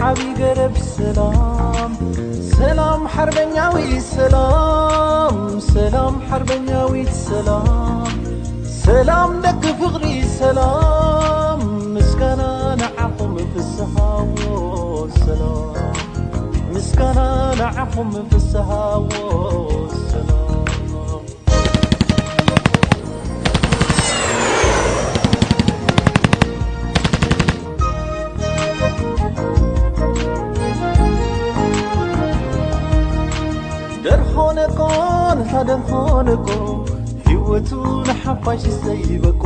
ዓቢ ገረብ ሰላም፣ ሰላም ሓርበኛዊ ሰላም፣ ሰላም ሓርበኛዊት ሰላም፣ ሰላም ደቂ ፍቕሪ ሰላም፣ ምስጋና ንዓኹም ፍስሃዎ ሰላም፣ ምስጋና ንዓኹም ፍስሃዎ ሰላም። ደርሆ ነቆ፣ ንታ ደርሆ ነቆ፣ ህይወቱ ንሓፋሽ ዘይበቆ፣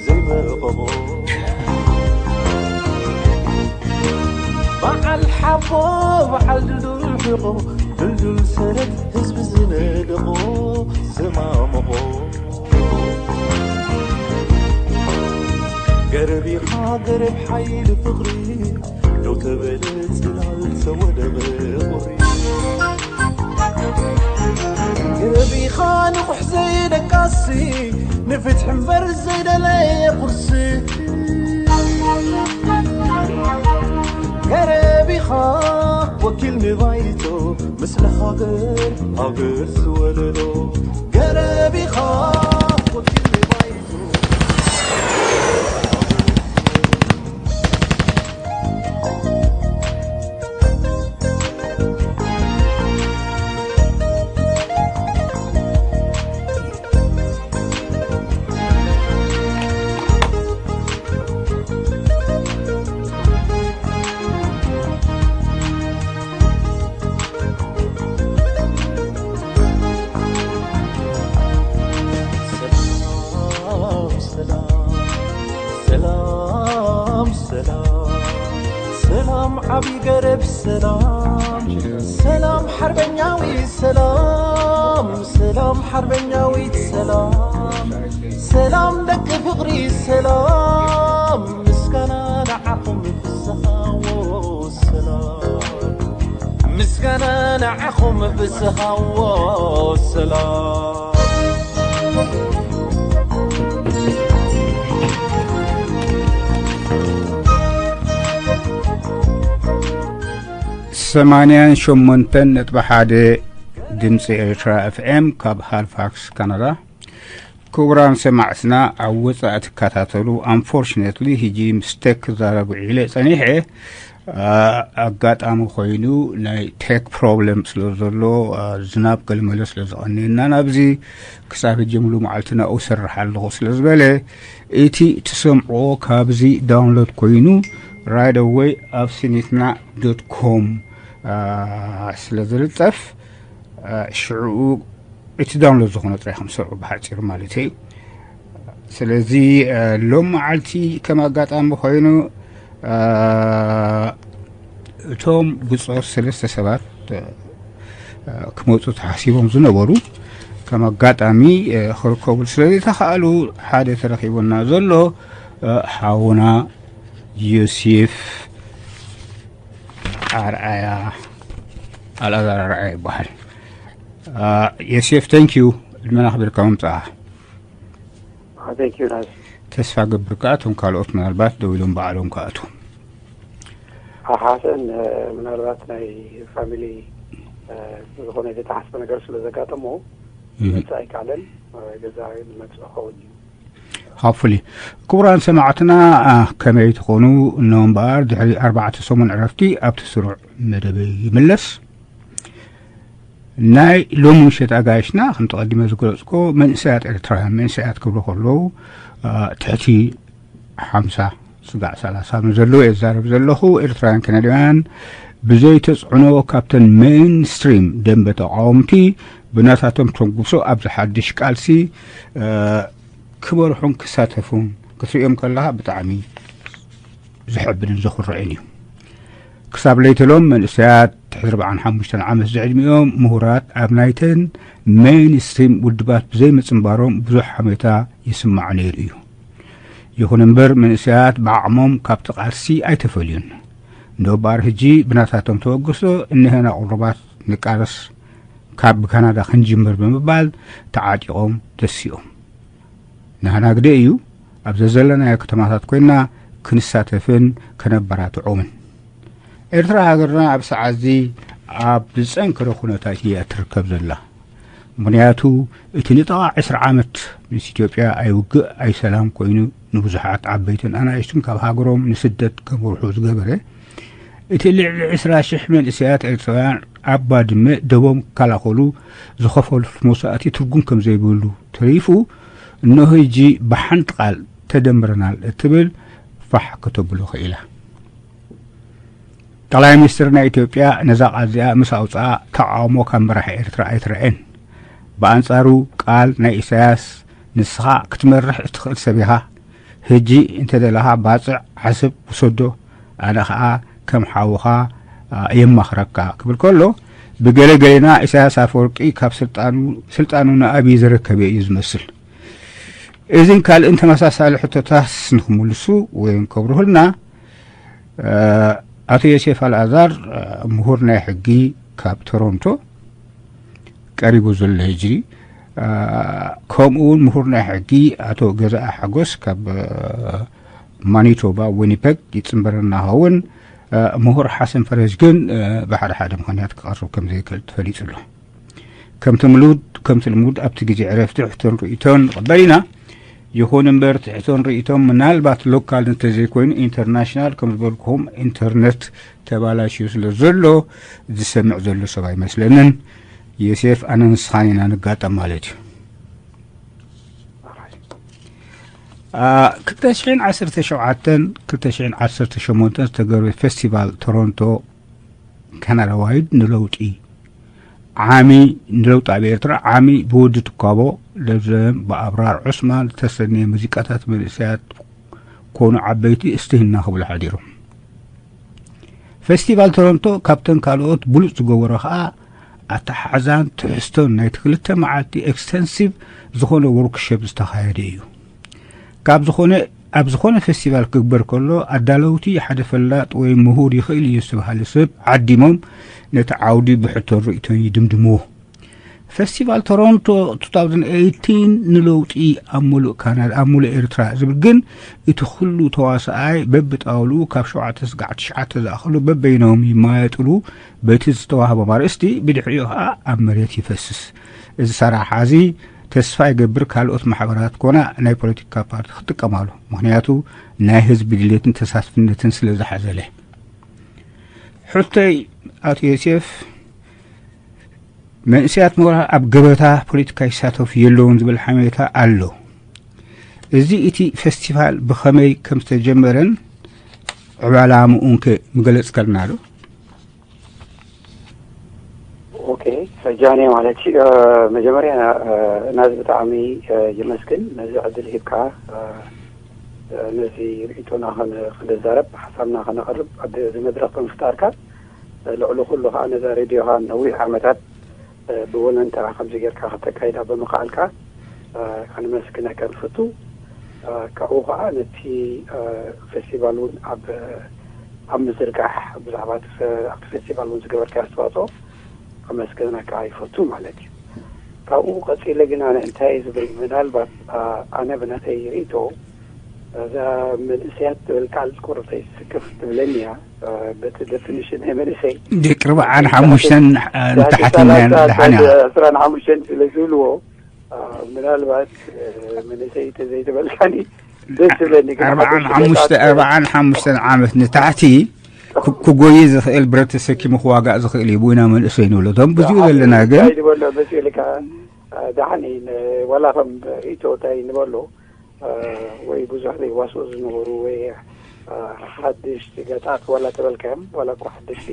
ዘይበቆ። በዓል ሓቦ፣ በዓል ድልዱል ሕቆ፣ ድልዱል ሰረት ህዝቢ ዝነደቆ፣ ዘማመቖ። ገረብ ኢኻ ገረብ ሓይሊ ፍቕሪ፣ ደው ተበለ ጽላል ተወደበ ቁሪ። ገረብ ኢኻ ንቑሕ ዘይደቃሲ፣ ንፍትሒ እምበር ዘይደለየ ቁርሲ። ገረብ ኢኻ ወኪል ንባይቶ፣ ምስሊ ሃገር ሃገር ዝወለዶ። ገረብ ኢኻ ወኪል ንባይቶ። ሰላም፣ ሰላም፣ ሰላም፣ ሰላም፣ ሰላም፣ ዓቢ ገረብ ሰላም፣ ሰላም፣ ሓርበኛዊ ሰላም፣ ሰላም፣ ሓርበኛዊት ሰላም፣ ሰላም፣ ደቂ ፍቕሪ ሰላም፣ ምስጋና ንዓኹም ፍስሃዎ ሰላም፣ ምስጋና ንዓኹም ፍስሃዎ ሰላም። ሰማንያን ሸሞንተን ነጥቢ ሓደ ድምፂ ኤርትራ ኤፍኤም ካብ ሃልፋክስ ካናዳ። ክቡራን ሰማዕትና፣ ኣብ ወፃኢ ትከታተሉ። Unfortunately ሕጂ ምስ ቴክ ክዛረብ ውዒለ ፀኒሐ። አ፣ ኣጋጣሚ ኮይኑ ናይ ቴክ ፕሮብለም ስለ ዘሎ፣ አ፣ ዝናብ ገለመለ ስለ ዝቐንየና ናብዚ ክሳብ ሕጂ ሙሉ መዓልቲ ናብኡ ሰርሕ ኣለኹ ስለ ዝበለ፣ እቲ ትሰምዕዎ ካብዚ ዳውንሎድ ኮይኑ right away ኣብ ሲኒትና ዶት ኮም፣ አ፣ ስለ ዝልጠፍ፣ አ፣ ሽዑ እቲ ዳውንሎድ ዝኾነ ጥራይ ከም ዝሰምዑ ብሓፂሩ ማለት እዩ። ስለዚ፣ አ፣ ሎም መዓልቲ ከም ኣጋጣሚ ኮይኑ፣ አ፣ እቶም ብጾት ሰለስተ ሰባት፣ አ፣ ክመጹ ተሓሲቦም ዝነበሩ ከም ኣጋጣሚ፣ አ፣ ክርከቡ ስለ ዘይተኻእሉ ሓደ ተረኺቡና ዘሎ፣ አ፣ ሓውና ዮሴፍ ኣርኣያ፣ ኣልኣዛር ኣርኣያ ይበሃል። አ፣ ዮሴፍ፣ thank you፣ ዕድመና ኣኽቢርካ ምምጻእኻ። አ፣ thank you፣ ናዚ። ተስፋ ገብር ከኣ እቶም ካልኦት ምናልባት ደው ኢሎም ባዕሎም ክኣትዉ። አ፣ ሓሰን፣ እ፣ ምናልባት ናይ ፋሚሊ፣ እ፣ ዝኾነ ዘይተሓስበ ነገር ስለ ዘጋጠሞ እህ። ክመጽእ ኣይከኣለን። እ፣ ገዛ ዝመጽእ ክኸውን እዩ። ሃፉሊ። ክቡራን ሰማዕትና፣ አ፣ ከመይ ትኾኑ? እነሆ እምበኣር ድሕሪ ኣርባዕተ ሰሙን ዕረፍቲ ኣብቲ ስሩዕ መደበይ ይምለስ። ናይ ሎሚ ምሸት ኣጋይሽና፣ ከምቲ ቀዲመ ዝገለጽኮ፣ መንእሰያት ኤርትራውያን፣ መንእሰያት ክብሉ ከለዉ፣ አ፣ ትሕቲ ሓምሳ ስጋዕ ሰላሳ ንዘለዉ እየ ዝዛረብ ዘለኹ። ኤርትራውያን ከነዳውያን ብዘይ ተጽዕኖ ካብተን ሜይንስትሪም ደንበ ተቃወምቲ ብናታቶም ተንጉሶ ኣብዚ ሓድሽ ቃልሲ፣ አ፣ ክመርሑን ክሳተፉን ክትርእዮም ከለኻ ብጣዕሚ ዘሐብንን ዘኹርዕን እዩ። ክሳብ ለይቲ ሎም መንእሰያት ትሕቲ ኣርብዓን ሓሙሽተን ዓመት ዝዕድሚኦም ምሁራት ኣብ ናይተን ሜይንስትሪም ውድባት ብዘይ ምጽንባሮም ብዙሕ ሓሜታ ይስማዕ ነይሩ እዩ። ይኹን እምበር መንእሰያት ብዓቕሞም ካብቲ ቃልሲ ኣይተፈልዩን። ንደባር ሕጂ ብናታቶም ተበግሶ እነሀና ቁሩባት ንቃለስ ካብ ብካናዳ ክንጅምር ብምባል ተዓጢቖም ተሲኦም። ናህና ግደ እዩ ኣብ ዘዘለናዮ ከተማታት ኮይንና ክንሳተፍን ከነበራትዖምን። ኤርትራ ሃገርና ኣብ ሰዓት እዚ ኣብ ዝጸንከረ ኩነታት እያ ትርከብ ዘላ። ምኽንያቱ እቲ ንጥቓ ዕስራ ዓመት ምስ ኢትዮጵያ ኣይውግእ ኣይሰላም ኮይኑ ንብዙሓት ዓበይትን ኣናእሽቱን ካብ ሃገሮም ንስደት ከምርሑ ዝገበረ፣ እቲ ልዕሊ ዕስራ ሽሕ መንእሰያት ኤርትራውያን ኣብ ባድመ ደቦም ክከላኸሉ ዝኸፈሉት መስዋእቲ ትርጉም ከም ዘይብሉ ተሪፉ፣ እነሆ ሕጂ ብሓንቲ ቃል ተደምረናል እትብል ፋሕ ከተብሎ ክኢላ። ጠቕላይ ሚኒስትር ናይ ኢትዮጵያ ነዛ ቃል እዚኣ ምስ ኣውፅኣ ተቃውሞ ካብ መራሒ ኤርትራ ኣይትረአን። ብኣንፃሩ ቃል ናይ ኢሳያስ ንስኻ ክትመርሕ እትኽእል ሰብ ኢኻ፣ ሕጂ እንተደለኻ ባፅዕ ዓስብ ውሰዶ፣ ኣነ ኸዓ ከም ሓውኻ የማኽረካ ክብል ከሎ፣ ብገለ ገሌና ኢሳያስ ኣፈወርቂ ካብ ስልጣኑ ንኣብይ ዘረከበ እዩ ዝመስል። እዚን ካልእን ተመሳሳሊ ሕቶታስ ንክምልሱ ወይ ከብርሁልና ኣቶ ዮሴፍ ኣልኣዛር ምሁር ናይ ሕጊ ካብ ቶሮንቶ ቀሪቡ ዘሎ ሕጂ፣ ከምኡ እውን ምሁር ናይ ሕጊ ኣቶ ገዛኢ ሓጎስ ካብ ማኒቶባ ዊኒፐግ ይፅንበረና ኸውን። ምሁር ሓሰን ፈረጅ ግን ብሓደ ሓደ ምኽንያት ክቐርብ ከም ዘይክእል ተፈሊጡ ኣሎ። ከምቲ ምሉድ ከምቲ ልሙድ ኣብቲ ግዜ ዕረፍቲ ሕቶን ርእይቶን ንቕበል ኢና። ይኹን እምበር ትሕቶን ርእይቶም ምናልባት ሎካል እንተዘይኮይኑ ኢንተርናሽናል ከም ዝበልኩኹም ኢንተርነት ተባላሽዩ ስለ ዘሎ ዝሰምዕ ዘሎ ሰብ ኣይመስለንን። ዮሴፍ ኣነ ንስኻን ኢና ንጋጠም ማለት እዩ። ክልተ ሽሕን ዓሰርተ ሸውዓተን ክልተ ሽሕን ዓሰርተ ሸሞንተን ዝተገብረ ፌስቲቫል ቶሮንቶ ካናዳ ዋይድ ንለውጢ ዓሚ ንለውጢ ኣብ ኤርትራ ዓሚ ብወዲ ትኳቦ ለብዘም ብኣብራር ዑስማን ዝተሰነየ ሙዚቃታት መንእሰያት ኮኑ ዓበይቲ እስትህና ክብሉ ሓዲሮም። ፌስቲቫል ቶሮንቶ ካብተን ካልኦት ብሉፅ ዝገበሮ ከዓ ኣተሓሕዛን ትሕዝቶን ናይቲ ክልተ መዓልቲ ኤክስተንሲቭ ዝኾነ ወርክሾፕ ዝተኻየደ እዩ። ካብ ዝኾነ ኣብ ዝኾነ ፌስቲቫል ክግበር ከሎ ኣዳለውቲ ሓደ ፈላጥ ወይ ምሁር ይኽእል እዩ ዝተባሃለ ሰብ ዓዲሞም ነቲ ዓውዲ ብሕቶን ርእይቶን ይድምድምዎ። ፌስቲቫል ቶሮንቶ two thousand eighteen ንለውጢ ኣብ ሙሉእ ካናዳ ኣብ ሙሉእ ኤርትራ ዝብል ግን እቲ ኩሉ ተዋሳኣይ በብጣውልኡ ካብ ሸውዓተ ስጋዕ ትሽዓተ ዝኣኽሉ በበይኖም ይማየጥሉ። በቲ ዝተዋህቦም ኣርእስቲ ብድሕሪኡ ከዓ ኣብ መሬት ይፈስስ። እዚ ሰራሓ እዚ ተስፋ ይገብር ካልኦት ማሕበራት ኮና ናይ ፖለቲካ ፓርቲ ክጥቀማሉ፣ ምኽንያቱ ናይ ህዝቢ ድሌትን ተሳትፍነትን ስለ ዝሓዘለ። ሕቶይ ኣቶ ዮሴፍ፣ መንእሰያት ምሁራት ኣብ ገበታ ፖለቲካ ይሳተፉ የለውን ዝብል ሓሜታ ኣሎ። እዚ እቲ ፌስቲቫል ብኸመይ ከም ዝተጀመረን ዕላምኡን ከ ምገለጽከልና ዶ? ኦኬ፣ ጃኔ ማለት እዩ። መጀመርያ ናዚ ብጣዕሚ የመስግን ነዚ ዕድል ሂብካ ነዚ ርእይቶና ክንዛረብ ሓሳብና ከነቕርብ እዚ መድረኽ ብምፍጣርካ፣ ልዕሊ ኩሉ ከዓ ነዛ ሬድዮኻ ነዊሕ ዓመታት ብወለንታ ከምዚ ጌርካ ከተካይዳ ብምኽኣልካ ከነመስግነካ ንፈቱ። ካብኡ ከዓ ነቲ ፌስቲቫል እውን ኣብ ኣብ ምዝርጋሕ ብዛዕባ ኣብቲ ፌስቲቫል እውን ዝገበርካ ኣስተዋፅኦ ከመስግነካ ይፈቱ ማለት እዩ። ካብኡ ቀፂለ ግን ኣነ እንታይ ዝብል ምናልባት ኣነ ብናተይ ርእይቶ እዛ መንእሰያት ትብል ቃል ቁርብተይ ስክፍ ትብለኒ እያ። በቲ ደፊኒሽን ናይ መንእሰይ ደቂ ርብዓን ሓሙሽተን ንታሕቲ ደሓን እያ። ዕስራን ሓሙሽተን ስለ ዝብልዎ ምናልባት መንእሰይ ተዘይተበልካኒ ደስ ዝብለኒ ግን ኣርባዓን ሓሙሽተ ኣርባዓን ሓሙሽተን ዓመት ንታሕቲ ክጎይ ዝኽእል ብረት ተሰኪሙ ክዋጋእ ዝኽእል እዩ። ብና መንእሰይ ንብሎ እቶም ብዙ ዘለና ግን ዝበሎ መፅኡ ኢልካ ደሓን ዋላ ከም ርእይቶ እንታይ ንበሎ ወይ ብዙሕ ዘይዋስኡ ዝነበሩ ወይ ሓድሽቲ ገጣት ዋላ ተበልካዮም ዋላ እኮ ሓድሽቲ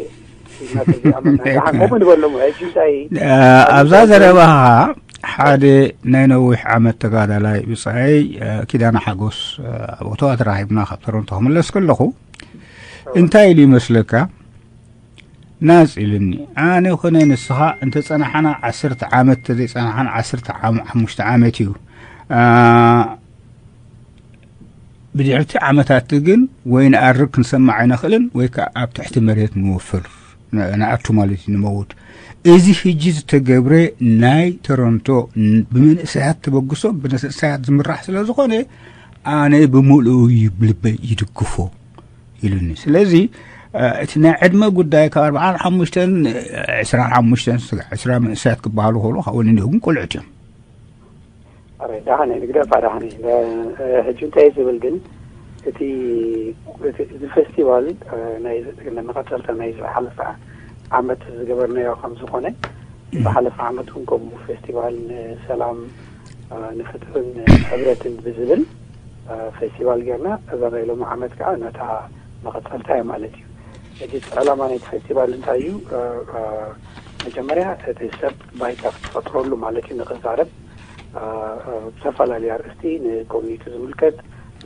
ከምኡ ንበሎም ሕጂ እንታይ ኣብዛ ዘረባኻ ሓደ ናይ ነዊሕ ዓመት ተጋዳላይ ብፃይ ኪዳነ ሓጎስ ኣብ ኦቶዋ ተራኺብና ካብ ቶሮንቶ ክምለስ ከለኹ እንታይ ኢሉ ይመስለካ? ናጽ ኢሉኒ። ኣነ ኾነ ንስኻ እንተጸናሕና ዓሰርተ ዓመት፣ ተዘይጸናሕና ዓሰርተ ሓሙሽተ ዓመት እዩ። ብድሕርቲ ዓመታት ግን ወይ ንኣርግ ክንሰማዕ ኣይንኽእልን ወይ ከዓ ኣብ ትሕቲ መሬት ንወፍር ንኣቱ ማለት እዩ ንመውት። እዚ ሕጂ ዝተገብረ ናይ ቶሮንቶ ብመንእሰያት ተበግሶ ብመንእሰያት ዝምራሕ ስለ ዝኾነ ኣነ ብምሉኡ ልበይ ይድግፎ። ኢሉኒ። ስለዚ እቲ ናይ ዕድመ ጉዳይ ካብ ኣርባዓን ሓሙሽተን ዕስራን ሓሙሽተን ዕስራ መንእሰያት ክበሃሉ ከሎ ካብኡ ንንኡ ግን ቆልዑት እዮም። ኣረ ዳህነ ንግደፋ ዳህነ ሕጂ እንታይ ዝብል ግን እቲ እቲ- እዚ ፌስቲቫል ናይ መቐፀልታ ናይ ዝሓለፈ ዓመት ዝገበርናዮ ከም ዝኾነ ዝሓለፈ ዓመት እውን ከምኡ ፌስቲቫል ንሰላም ንፍትሕን ሕብረትን ብዝብል ፌስቲቫል ጌርና እዛ ናይ ሎሚ ዓመት ከዓ ነታ መቐፀልታ እያ ማለት እዩ። ሕጂ እቲ ዕላማ ናይቲ ፌስቲቫል እንታይ እዩ? መጀመርያ እቲ ሰብ ባይታ ክትፈጥረሉ ማለት እዩ ንክዛረብ ብዝተፈላለዩ ኣርእስቲ ንኮሚኒቲ ዝምልከት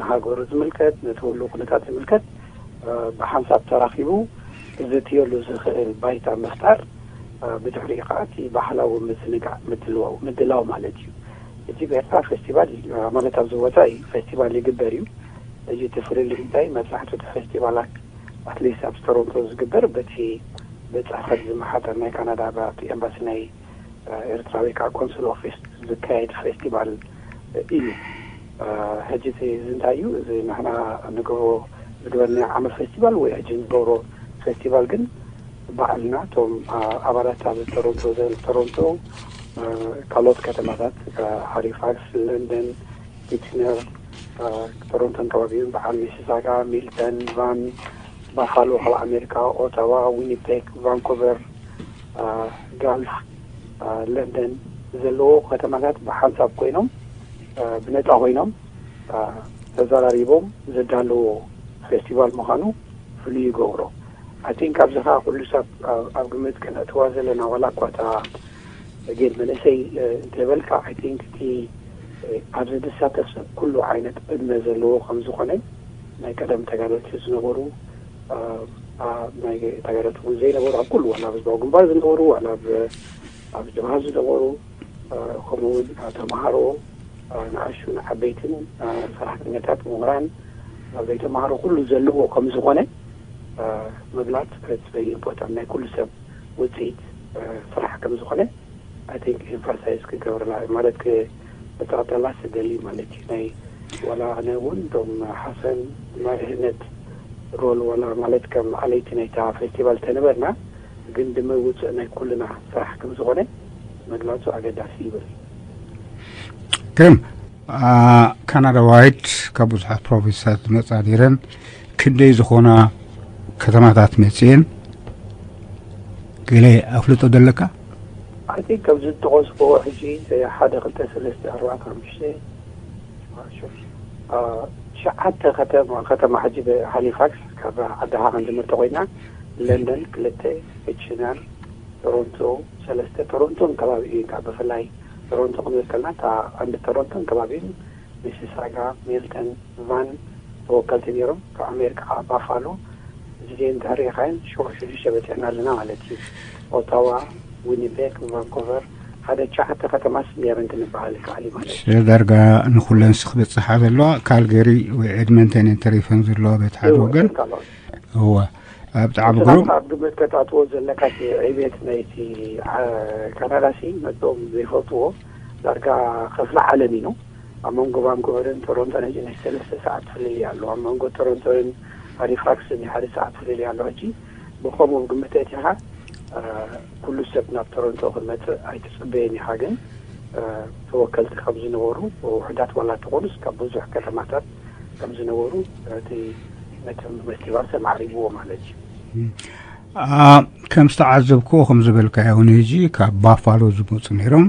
ንሃገሩ ዝምልከት ነቲ ህሉ ኩነታት ዝምልከት ብሓንሳብ ተራኺቡ ዝትየሉ ዝኽእል ባይታ ምፍጣር ብድሕሪኡ ከዓ እቲ ባህላዊ ምዝንጋዕ ምድላው ማለት እዩ። እዚ ኤርትራ ፌስቲቫል ማለት ኣብዚ ቦታ እዩ ፌስቲቫል ይግበር እዩ። እዚ እቲ ፍልልይ እንታይ መብዛሕትኡ እቲ ፌስቲቫላት ኣትሊስት ኣብ ቶሮንቶ ዝግበር በቲ ብፅሕፈት ዝመሓደር ናይ ካናዳ ብቲ ኤምባሲ ናይ ኤርትራ ወይ ከዓ ኮንስል ኦፊስ ዝካየድ ፌስቲቫል እዩ። ሕጂ እዚ እንታይ እዩ እዚ ንሕና ንገብሮ ዝግበርና ዓመት ፌስቲቫል ወይ ሕጂ ንገብሮ ፌስቲቫል ግን ባዕልና እቶም ኣባላት ኣብ ቶሮንቶ ዘ ቶሮንቶ ካልኦት ከተማታት ሃሊፋክስ፣ ለንደን፣ ኪትነር፣ ቶሮንቶን ከባቢውን በዓል ሚሲሳጋ፣ ሚልተን፣ ቫን፣ ባፋሎ ካብ ኣሜሪካ፣ ኦታዋ፣ ዊኒፔግ፣ ቫንኮቨር፣ ጋልፍ፣ ለንደን ዘለዎ ከተማታት ብሓንሳብ ኮይኖም ብነፃ ኮይኖም ተዘራሪቦም ዘዳለዎ ፌስቲቫል ምዃኑ ፍሉይ ይገብሮ። ኣይ ቲንክ ኣብዚ ከዓ ኩሉ ሰብ ኣብ ግምት ከነእትዋ ዘለና ዋላ እኳ እታ ጌል መንእሰይ እንተበልካ ኣይ ቲንክ እቲ ኣብዚ ዝሳተፍ ሰብ ኩሉ ዓይነት ዕድመ ዘለዎ ከም ዝኾነ ናይ ቀደም ተጋደልቲ ዝነበሩ ናይ ተጋደልቲ እውን ዘይነበሩ ኣብ ኩሉ ዋላ ኣብ ህዝባዊ ግንባር ዝነበሩ ዋላ ኣብ ጀብሃ ዝነበሩ ከምኡ እውን ተምሃሮ ንኣሹ ንዓበይትን ሰራሕተኛታት ምሁራን ኣብ ዘይተምሃሮ ኩሉ ዘለዎ ከም ዝኾነ ምግላፅ ኢምፖርታንት ናይ ኩሉ ሰብ ውፅኢት ስራሕ ከም ዝኾነ ኣይ ቲንክ ኤምፋሳይዝ ክገብርና ማለት ክጠቕጠላ ስደሊ ማለት እዩ ናይ ዋላ ኣነ እውን እቶም ሓሰን መሪሕነት ሮል ዋላ ማለት ከም ዓለይቲ ናይታ ፌስቲቫል ተነበርና ግን ድምር ውፅእ ናይ ኩልና ስራሕ ከም ዝኾነ ምግላፁ ኣገዳሲ ይብል። ግርም ካናዳዋይት ካብ ብዙሓት ፕሮቪንስታት ዝመፃ ነይረን ክንደይ ዝኾና ከተማታት መፅየን ገለ ኣፍልጦ ዘለካ? ኣይ ቲንክ ከምዚ ዝጠቐስኩዎ ሕጂ ሓደ ክልተ ሰለስተ ኣርባዕተ ሓሙሽተ ትሽዓተ ከተማ ከተማ ሕጂ ሃሊፋክስ ካብ ዓድኻ ክንጅምር ተኮይና ለንደን ክልተ፣ ኪችነር፣ ቶሮንቶ ሰለስተ፣ ቶሮንቶን ከባቢ እዩ ብፍላይ ቶሮንቶ ክንብል ከለና እታ ቀንዲ ቶሮንቶን ከባቢን ሚሲሳጋ፣ ሚልተን፣ ቫን ተወከልቲ ነይሮም ካብ ኣሜሪካ ከዓ ባፋሎ እዚ እንድሕር ሪኢኻየን ሽዑ ሽዱሽተ በፂሕና ኣለና ማለት እዩ። ኦታዋ፣ ዊኒፔግ፣ ቫንኮቨር ሓደ ትሽዓተ ከተማስ ነይረን ክንበሃል ይከኣል እዩ ማለት እዩ። ስለ ዳርጋ ንኩለን ክበፅሓ ዘለዋ ካልገሪ ወይ ኤድመንተን እየን ተሪፈን ዘለዋ በቲ ሓደ ወገን። እወ ኣብ ጣዕሚ ግሩም። ኣብ ግምት ከተእትዎ ዘለካ እቲ ዕብየት ናይቲ ካናዳ ሲ መፅኦም ዘይፈልጥዎ ዳርጋ ክፍለ ዓለም እዩ። ኣብ መንጎ ቫንኮቨርን ቶሮንቶን ሕጂ ናይ ሰለስተ ሰዓት ፍልልይ ኣሎ። ኣብ መንጎ ቶሮንቶን ሃሊፋክስን ናይ ሓደ ሰዓት ፍልልይ ኣሎ። ሕጂ ብኸምኡ ግምት ኣእቲኻ ኩሉ ሰብ ናብ ቶሮንቶ ክመፅእ ኣይትፅበየን ኢኻ። ግን ተወከልቲ ከም ዝነበሩ ውሑዳት ዋላ እንተኾኑስ ካብ ብዙሕ ከተማታት ከም ዝነበሩ እቲ ነቲ ፌስቲቫል ተማዕሪግዎ ማለት እዩ። ከም ዝተዓዘብክዎ ከም ዝበልካዮ እውን ሕጂ ካብ ባፋሎ ዝመፁ ነይሮም።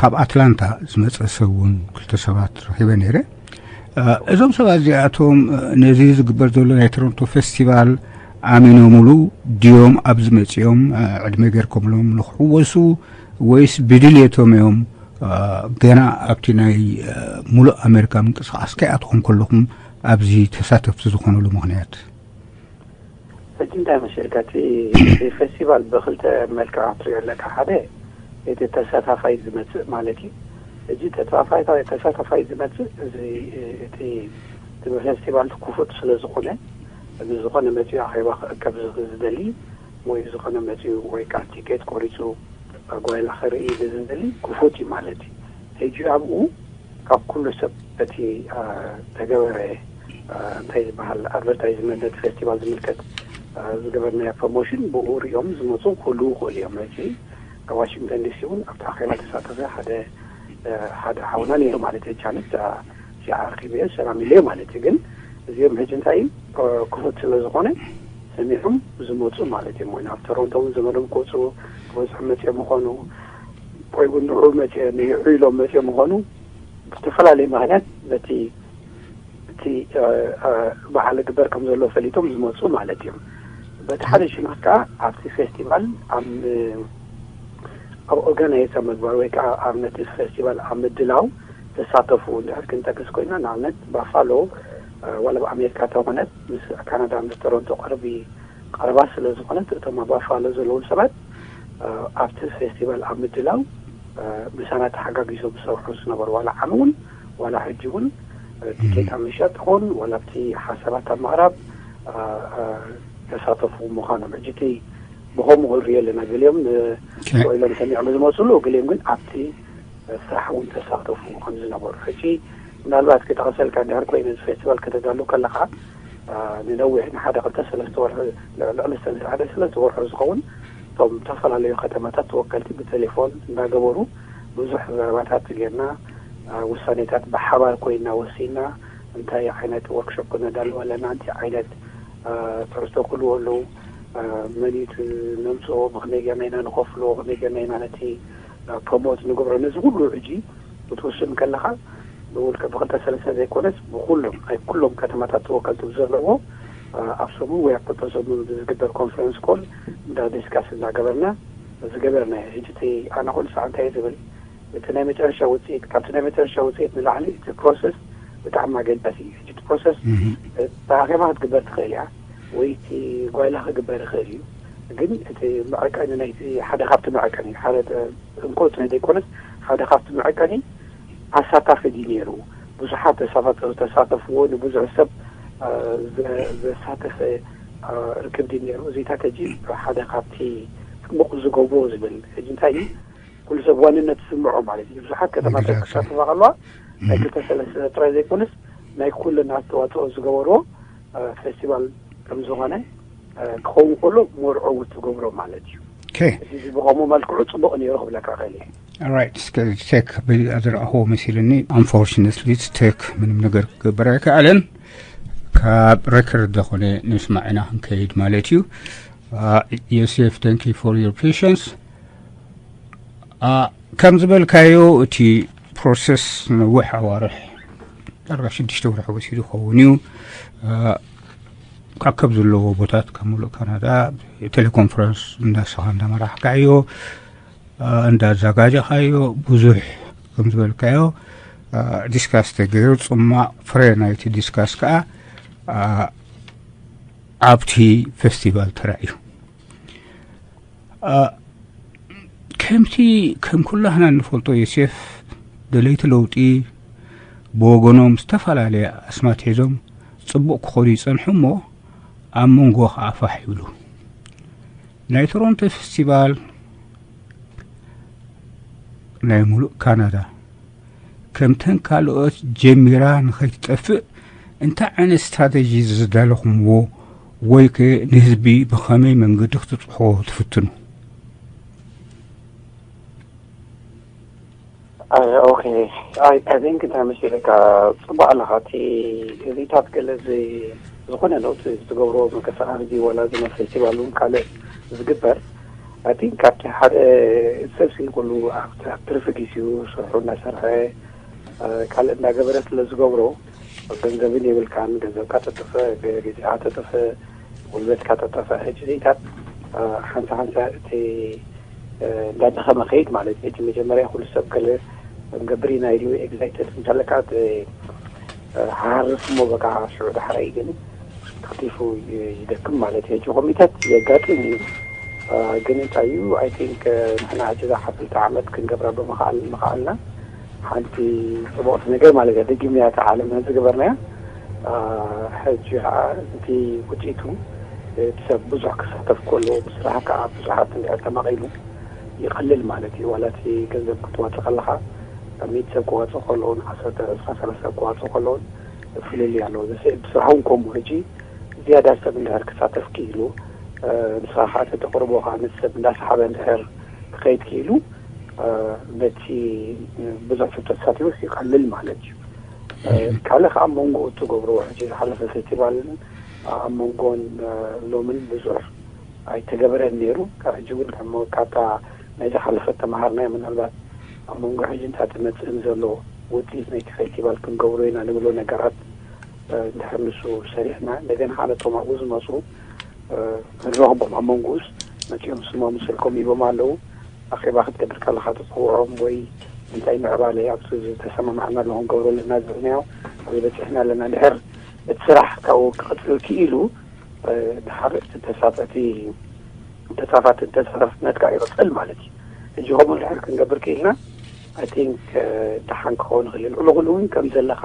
ካብ ኣትላንታ ዝመፀ ሰብ እውን ክልተ ሰባት ረኺበ ነይረ። እዞም ሰባት እዚኣቶም ነዚ ዝግበር ዘሎ ናይ ቶሮንቶ ፌስቲቫል ኣሚኖምሉ ድዮም ኣብዚ መፂኦም ዕድመ ጌርኮምሎም ንክሕወሱ ወይስ ብድልየቶም እዮም ገና ኣብቲ ናይ ሙሉእ ኣሜሪካ ምንቅስቃስ ከይኣትኹም ከለኹም ኣብዚ ተሳተፍቲ ዝኾኑሉ ምኽንያት? ሕጂ እንታይ መሲልካ እቲ ፌስቲቫል ብክልተ መልክዕ ክትሪኦ ኣለካ። ሓደ እቲ ተሳታፋይ ዝመፅእ ማለት እዩ። እዚ ተሳታፋይ ዝመፅእ እዚ እቲ ፌስቲቫል ክፉት ስለ ዝኾነ ንዝኾነ መፂኡ ኣኼባ ክእከብ ዝደሊ ወይ ዝኾነ መፂኡ ወይ ከዓ ቲኬት ቆሪፁ ጓይላ ክርኢ ንዝደሊ ክፉት እዩ ማለት እዩ። ሕጂ ኣብኡ ካብ ኩሉ ሰብ እቲ ተገበረ እንታይ ዝበሃል ኣድቨርታይዝመንት ነቲ ፌስቲቫል ዝምልከት ዝገበርናዮ ፕሮሞሽን ብኡ ሪኦም ዝመፁ ክህልዉ ይኽእሉ እዮም። ሕጂ ኣብ ዋሽንግተን ዲሲ እውን ኣብቲ ኣኼባ ተሳተፈ ሓደ ሓደ ሓውና ነይሩ ማለት እዩ። ቻነስ ኣርኪበዮ ሰላም ኢለዮ ማለት እዩ። ግን እዚኦም ሕጂ እንታይ እዩ ክፉት ስለ ዝኾነ ሰሚዖም ዝመፁ ማለት እዮም። ወይ ናብ ቶሮንቶ እውን ዘመዶም ክወፁ ክበፅሑ መፅኦም ምኾኑ ወይ እውን ንዑ መፅኦ ንዑ ኢሎም መፅኦም ምኾኑ ብዝተፈላለየ ምክንያት በቲ እቲ በዓል ግበር ከም ዘሎ ፈሊጦም ዝመፁ ማለት እዮም። በቲ ሓደ ሽነኽ ከዓ ኣብቲ ፌስቲቫል ኣብ ኣብ ኦርጋናይዝ ኣብ ምግባር ወይ ከዓ ኣብ ነቲ ፌስቲቫል ኣብ ምድላው ተሳተፉ እንድሕር ክንጠቅስ ኮይና ንኣብነት ባፋሎ ዋላ ኣብ ኣሜሪካ ተኾነት ምስ ካናዳ ምስ ቶሮንቶ ቅርቢ ቀረባ ስለ ዝኾነት እቶም ኣብ ባፋሎ ዘለዉ ሰባት ኣብቲ ፌስቲቫል ኣብ ምድላው ምሳና ተሓጋጊዞም ዝሰርሑ ዝነበሩ ዋላ ዓሚ እውን ዋላ ሕጂ እውን ቲኬት ኣብ ምሻጥ ይኹን ዋላ ኣብቲ ሓሳባት ኣብ ምቕራብ ተሳተፉ ምዃኖም ሕጂ እቲ ብኸምኡ ክንሪኦ ኣለና። ገሊኦም ውዒሎም ሰሚዖም ዝመፅሉ ገሊኦም ግን ኣብቲ ስራሕ እውን ተሳተፉ ከም ዝነበሩ ሕጂ ምናልባት ክጠቕሰልካ እንድሕር ኮይኑ እዚ ፌስቲቫል ከተዳሉ ከለኻ ንነዊሕ ንሓደ ክልተ ሰለስተ ወርሒ ልዕሊ ሰለስተ ሓደ ሰለስተ ወርሒ ዝኸውን እቶም ዝተፈላለዩ ከተማታት ተወከልቲ ብቴሌፎን እንዳገበሩ ብዙሕ ዘረባታት ጌርና ውሳኔታት ብሓባር ኮይና ወሲና እንታይ ዓይነት ወርክሾፕ ክነዳልው ኣለና እንታይ ዓይነት ትሕዝቶ ክህልዎ ኣለዉ መን እዩ ነምፅኦ ብከመይ ጌርና ኢና ንኸፍሎ ከመይ ጌርና ኢና ነቲ ፕሮሞት ንገብሮ ነዚ ኩሉ ሕጂ ክትውስን ከለኻ ብውልቀ ብክልተ ሰለስተ ዘይኮነስ ብኩሎም ናይ ኩሎም ከተማታት ተወከልቲ ብዘለዎ ኣብ ሰሙን ወይ ኣብ ክልተ ሰሙን ብዝግበር ኮንፈረንስ ኮል እንዳ ዲስካስ እንዳገበርና ዝገበርና ሕጂ እቲ ኣነ ኩሉ ሰዓት እንታይ ዝብል እቲ ናይ መጨረሻ ውፅኢት ካብቲ ናይ መጨረሻ ውፅኢት ንላዕሊ እቲ ፕሮሰስ ብጣዕሚ ኣገዳሲ እዩ። ሕጂ እቲ ፕሮሰስ ተኣኺባ ክትግበር ትኽእል እያ ወይ እቲ ጓይላ ክግበር ይኽእል እዩ። ግን እቲ መዐቀኒ ናይቲ ሓደ ካብቲ መዐቀኒ ሓደ እንኮ ዘይኮነስ ሓደ ካብቲ መዐቀኒ ኣሳታፊ ድዩ ነይሩ? ብዙሓት ተሳተፍዎ ንብዙሕ ሰብ ዘሳተፈ ርክብ ድዩ ነይሩ? እዚታት ሕጂ ሓደ ካብቲ ፅቡቕ ዝገብሮ ዝብል ሕጂ እንታይ እዩ ኩሉ ሰብ ዋንነት ዝስምዖ ማለት እዩ። ብዙሓት ከተማታት ክሳተፋ ከለዋ ናይ ክልተ ሰለስተ ጥራይ ዘይኮነስ ናይ ኩልና ኣስተዋፅኦ ዝገበርዎ ፌስቲቫል ከም ዝኾነ ክኸውን ከሎ ሞር ዕዉት ትገብሮ ማለት እዩ። እዚ ብኸምኡ መልክዑ ፅቡቕ ነይሩ ክብለካ ክእል እየ። ራይት እስከ ቴክ ዝረኣኽዎ መሲልኒ። ኣንፎርችነትሊ ቴክ ምንም ነገር ክገብር ኣይከኣለን። ካብ ሬከርድ ዝኾነ ንስማዕ ኢና ክንከይድ ማለት እዩ። ዮሴፍ thank you for your patience። ከም ዝበልካዮ እቲ ፕሮሰስ ነዊሕ ኣዋርሕ ዳርጋ ሽዱሽተ ወርሒ ወሲዱ ይኸውን እዩ። ካብ ከብ ዘለዎ ቦታት ካብ ሙሉእ ካናዳ ቴሌኮንፈረንስ እንዳስኻ እንዳመራሕካዮ እንዳኣዘጋጀኻዮ ብዙሕ ከም ዝበልካዮ ዲስካስ ተገይሩ ፅማቕ ፍረ ናይቲ ዲስካስ ከዓ ኣብቲ ፌስቲቫል ተራእዩ። ከምቲ ከም ኩላህና እንፈልጦ ዮሴፍ ደለይቲ ለውጢ ብወገኖም ዝተፈላለየ ኣስማት ሒዞም ፅቡቕ ክኸዱ ይፀንሑ እሞ ኣብ መንጎ ከዓ ፋሕ ይብሉ። ናይ ቶሮንቶ ፌስቲቫል ናይ ሙሉእ ካናዳ ከምተን ካልኦት ጀሚራ ንኸይትጠፍእ እንታይ ዓይነት ስትራተጂ ዘዳለኹምዎ ወይ ከ ንህዝቢ ብኸመይ መንገዲ ክትብፅሕዎ ትፍትኑ? ኦኬ ኣይ ቲንክ እንታይ መሲለካ ፅቡቅ ኣለካ እቲ እዚታት ገለ ዝኾነ ለውጢ ዝገብሮ ምንቅስቃስ ድዩ ዋላ እዚ ናይ ፌስቲቫል እውን ካልእ ዝግበር ኣይ ቲንክ ካብቲ ሓደ ሰብ ሲ ኩሉ ኣብ ትርፊ ጊዜኡ ስርሑ እናሰርሐ ካልእ እናገበረ ስለ ዝገብሮ ገንዘብን የብልካን ገንዘብካ ተጥፍእ ግዜካ ተጥፍእ ጉልበትካ ተጥፍእ ሕጂ ዚታት ሓንሳ ሓንሳ እቲ እንዳደኸመ ከይድ ማለት እዩ። እቲ መጀመርያ ኩሉ ሰብ ገለ ክንገብር ኢና ኢሉ ኤግዛይትድ እንተለካ ሃርፍ እሞ በቃ ሽዑ ዳሕራይ ግን ተኽቲፉ ይደክም ማለት እዩ። ሕጂ ኮሚታት የጋጥም እዩ። ግን እንታይ እዩ ኣይ ቲንክ ንሕና ሕጂ እዛ ሓፍልቲ ዓመት ክንገብራ ብምኽኣል ምኽኣልና ሓንቲ ፅቡቕቲ ነገር ማለት እያ። ደጊምያ እታ ዓለም ዝገበርናያ ሕጂ ከዓ እቲ ውፅኢቱ እቲ ሰብ ብዙሕ ክሳተፍ ከሎ ብስራሕ ከዓ ብዙሓት እንድሕር ተመቒሉ ይቐልል ማለት እዩ። ዋላ እቲ ገንዘብ ክትዋፅእ ከለኻ ሚእቲ ሰብ ክዋፅእ ከለውን ዓሰርተ ዕስራ ሰላሳ ሰብ ክዋፅእ ከለውን ፍልልይ ኣለዎ። ዘስእል ብስራሕ እውን ከምኡ ሕጂ ዝያዳ ሰብ እንድሕር ክሳተፍ ክኢሉ፣ ንስኻ ከዓ ተተቕርቦ ከዓ ነቲ ሰብ እንዳሰሓበ እንድሕር ክኸይድ ክኢሉ፣ ነቲ ብዙሕ ሰብ ተሳቲፉስ ይቐልል ማለት እዩ። ካልእ ከዓ ኣብ መንጎ እትገብርዎ፣ ሕጂ ዝሓለፈ ፌስቲቫልን ኣብ መንጎን ሎምን ብዙሕ ኣይተገበረን ነይሩ። ካብ ሕጂ እውን ካብታ ናይ ዝሓለፈት ተምሃርናዮ፣ ምናልባት ኣብ መንጎ ሕጂ እንታይ ትመፅእን ዘሎ ውፅኢት ናይቲ ፌስቲቫል ክንገብሮ ኢና ንብሎ ነገራት እንድሕር ንሱ ሰሪሕና፣ እንደገና ከዓ ነቶም ኣብኡ ዝመፁ ክንረኽቦም፣ ኣብ መንጎኡስ መፂኦም ስሞም ስልኮም ሂቦም ኣለዉ። ኣኼባ ክትገብር ከለኻ ትፅውዖም ወይ እንታይ ምዕባለ ኣብቲ ዝተሰማማዕና ኣለኹም ገብሩ ኣለና ዝበልናዮ ኣብዚ በፂሕና ኣለና። ድሕር እቲ ስራሕ ካብኡ ክቕፅል ክኢሉ ድሓር እቲ ተሳተፊ ተሳፋት ተሳታፍነትካ ይቕፅል ማለት እዩ። ሕጂ ከምኡ ድሕር ክንገብር ክኢልና ኣይ ቲንክ ደሓን ክኸውን ይኽእል እዩ። ልዕሊ ኩሉ እውን ከም ዘለኻ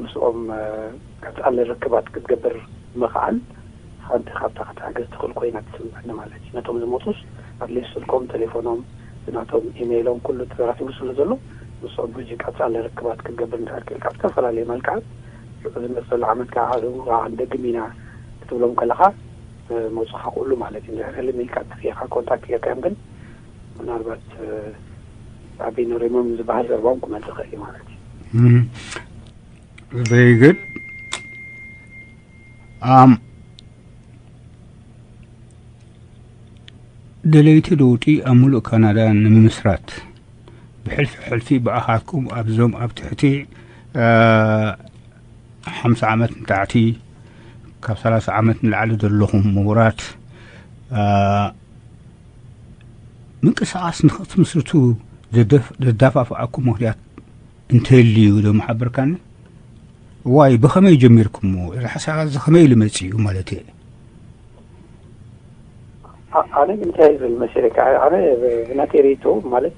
ምስኦም ቀፃሊ ርክባት ክትገብር ምኽኣል ሓንቲ ካብታ ክትሕገዝ ትኽእል ኮይና ትስምዐኒ ማለት እዩ። ነቶም ዝመፁስ ኣትሊስት ስልኮም፣ ቴሌፎኖም፣ ናቶም ኢሜይሎም ኩሉ ተራቲቡ ስለ ዘሎ ምስኦም ሕጂ ቀፃሊ ርክባት ክትገብር እንድሕር ክኢልካ ብዝተፈላለየ መልክዓት ዝመፅእ ዘሎ ዓመት ከዓ ንደግም ኢና ክትብሎም ከለኻ መፁኻ ክእሉ ማለት እዩ። እንድሕር ህልም ኢልካ ተኪእካ ኮንታክት ጌርካዮም ግን ምናልባት ኣቢኖሪሞም ዝበሃል ዘርባኦም ክመፅእ ይኽእል እዩ ማለት እዩ። Very good. ኣም ደለይቲ ለውጢ ኣብ ሙሉእ ካናዳ ንምምስራት ብሕልፊ ሕልፊ ብኣኻትኩም ኣብዞም ኣብ ትሕቲ ሓምሳ ዓመት ንታሕቲ ካብ ሰላሳ ዓመት ንላዕሊ ዘለኹም ምሁራት ምንቅስቃስ ንክትምስርቱ ዘዳፋፍኣኩም ምክንያት እንተልዩ ዶ ምሓበርካኒ? ዋይ ብኸመይ ጀሚርኩሞ? እዚ ሓሳብ እዚ ከመይ ኢሉ መጺኡ ማለት እየ። ኣነ እንታይ ዝብል መሲለካ ኣነ ብናተይ ርእይቶ ማለት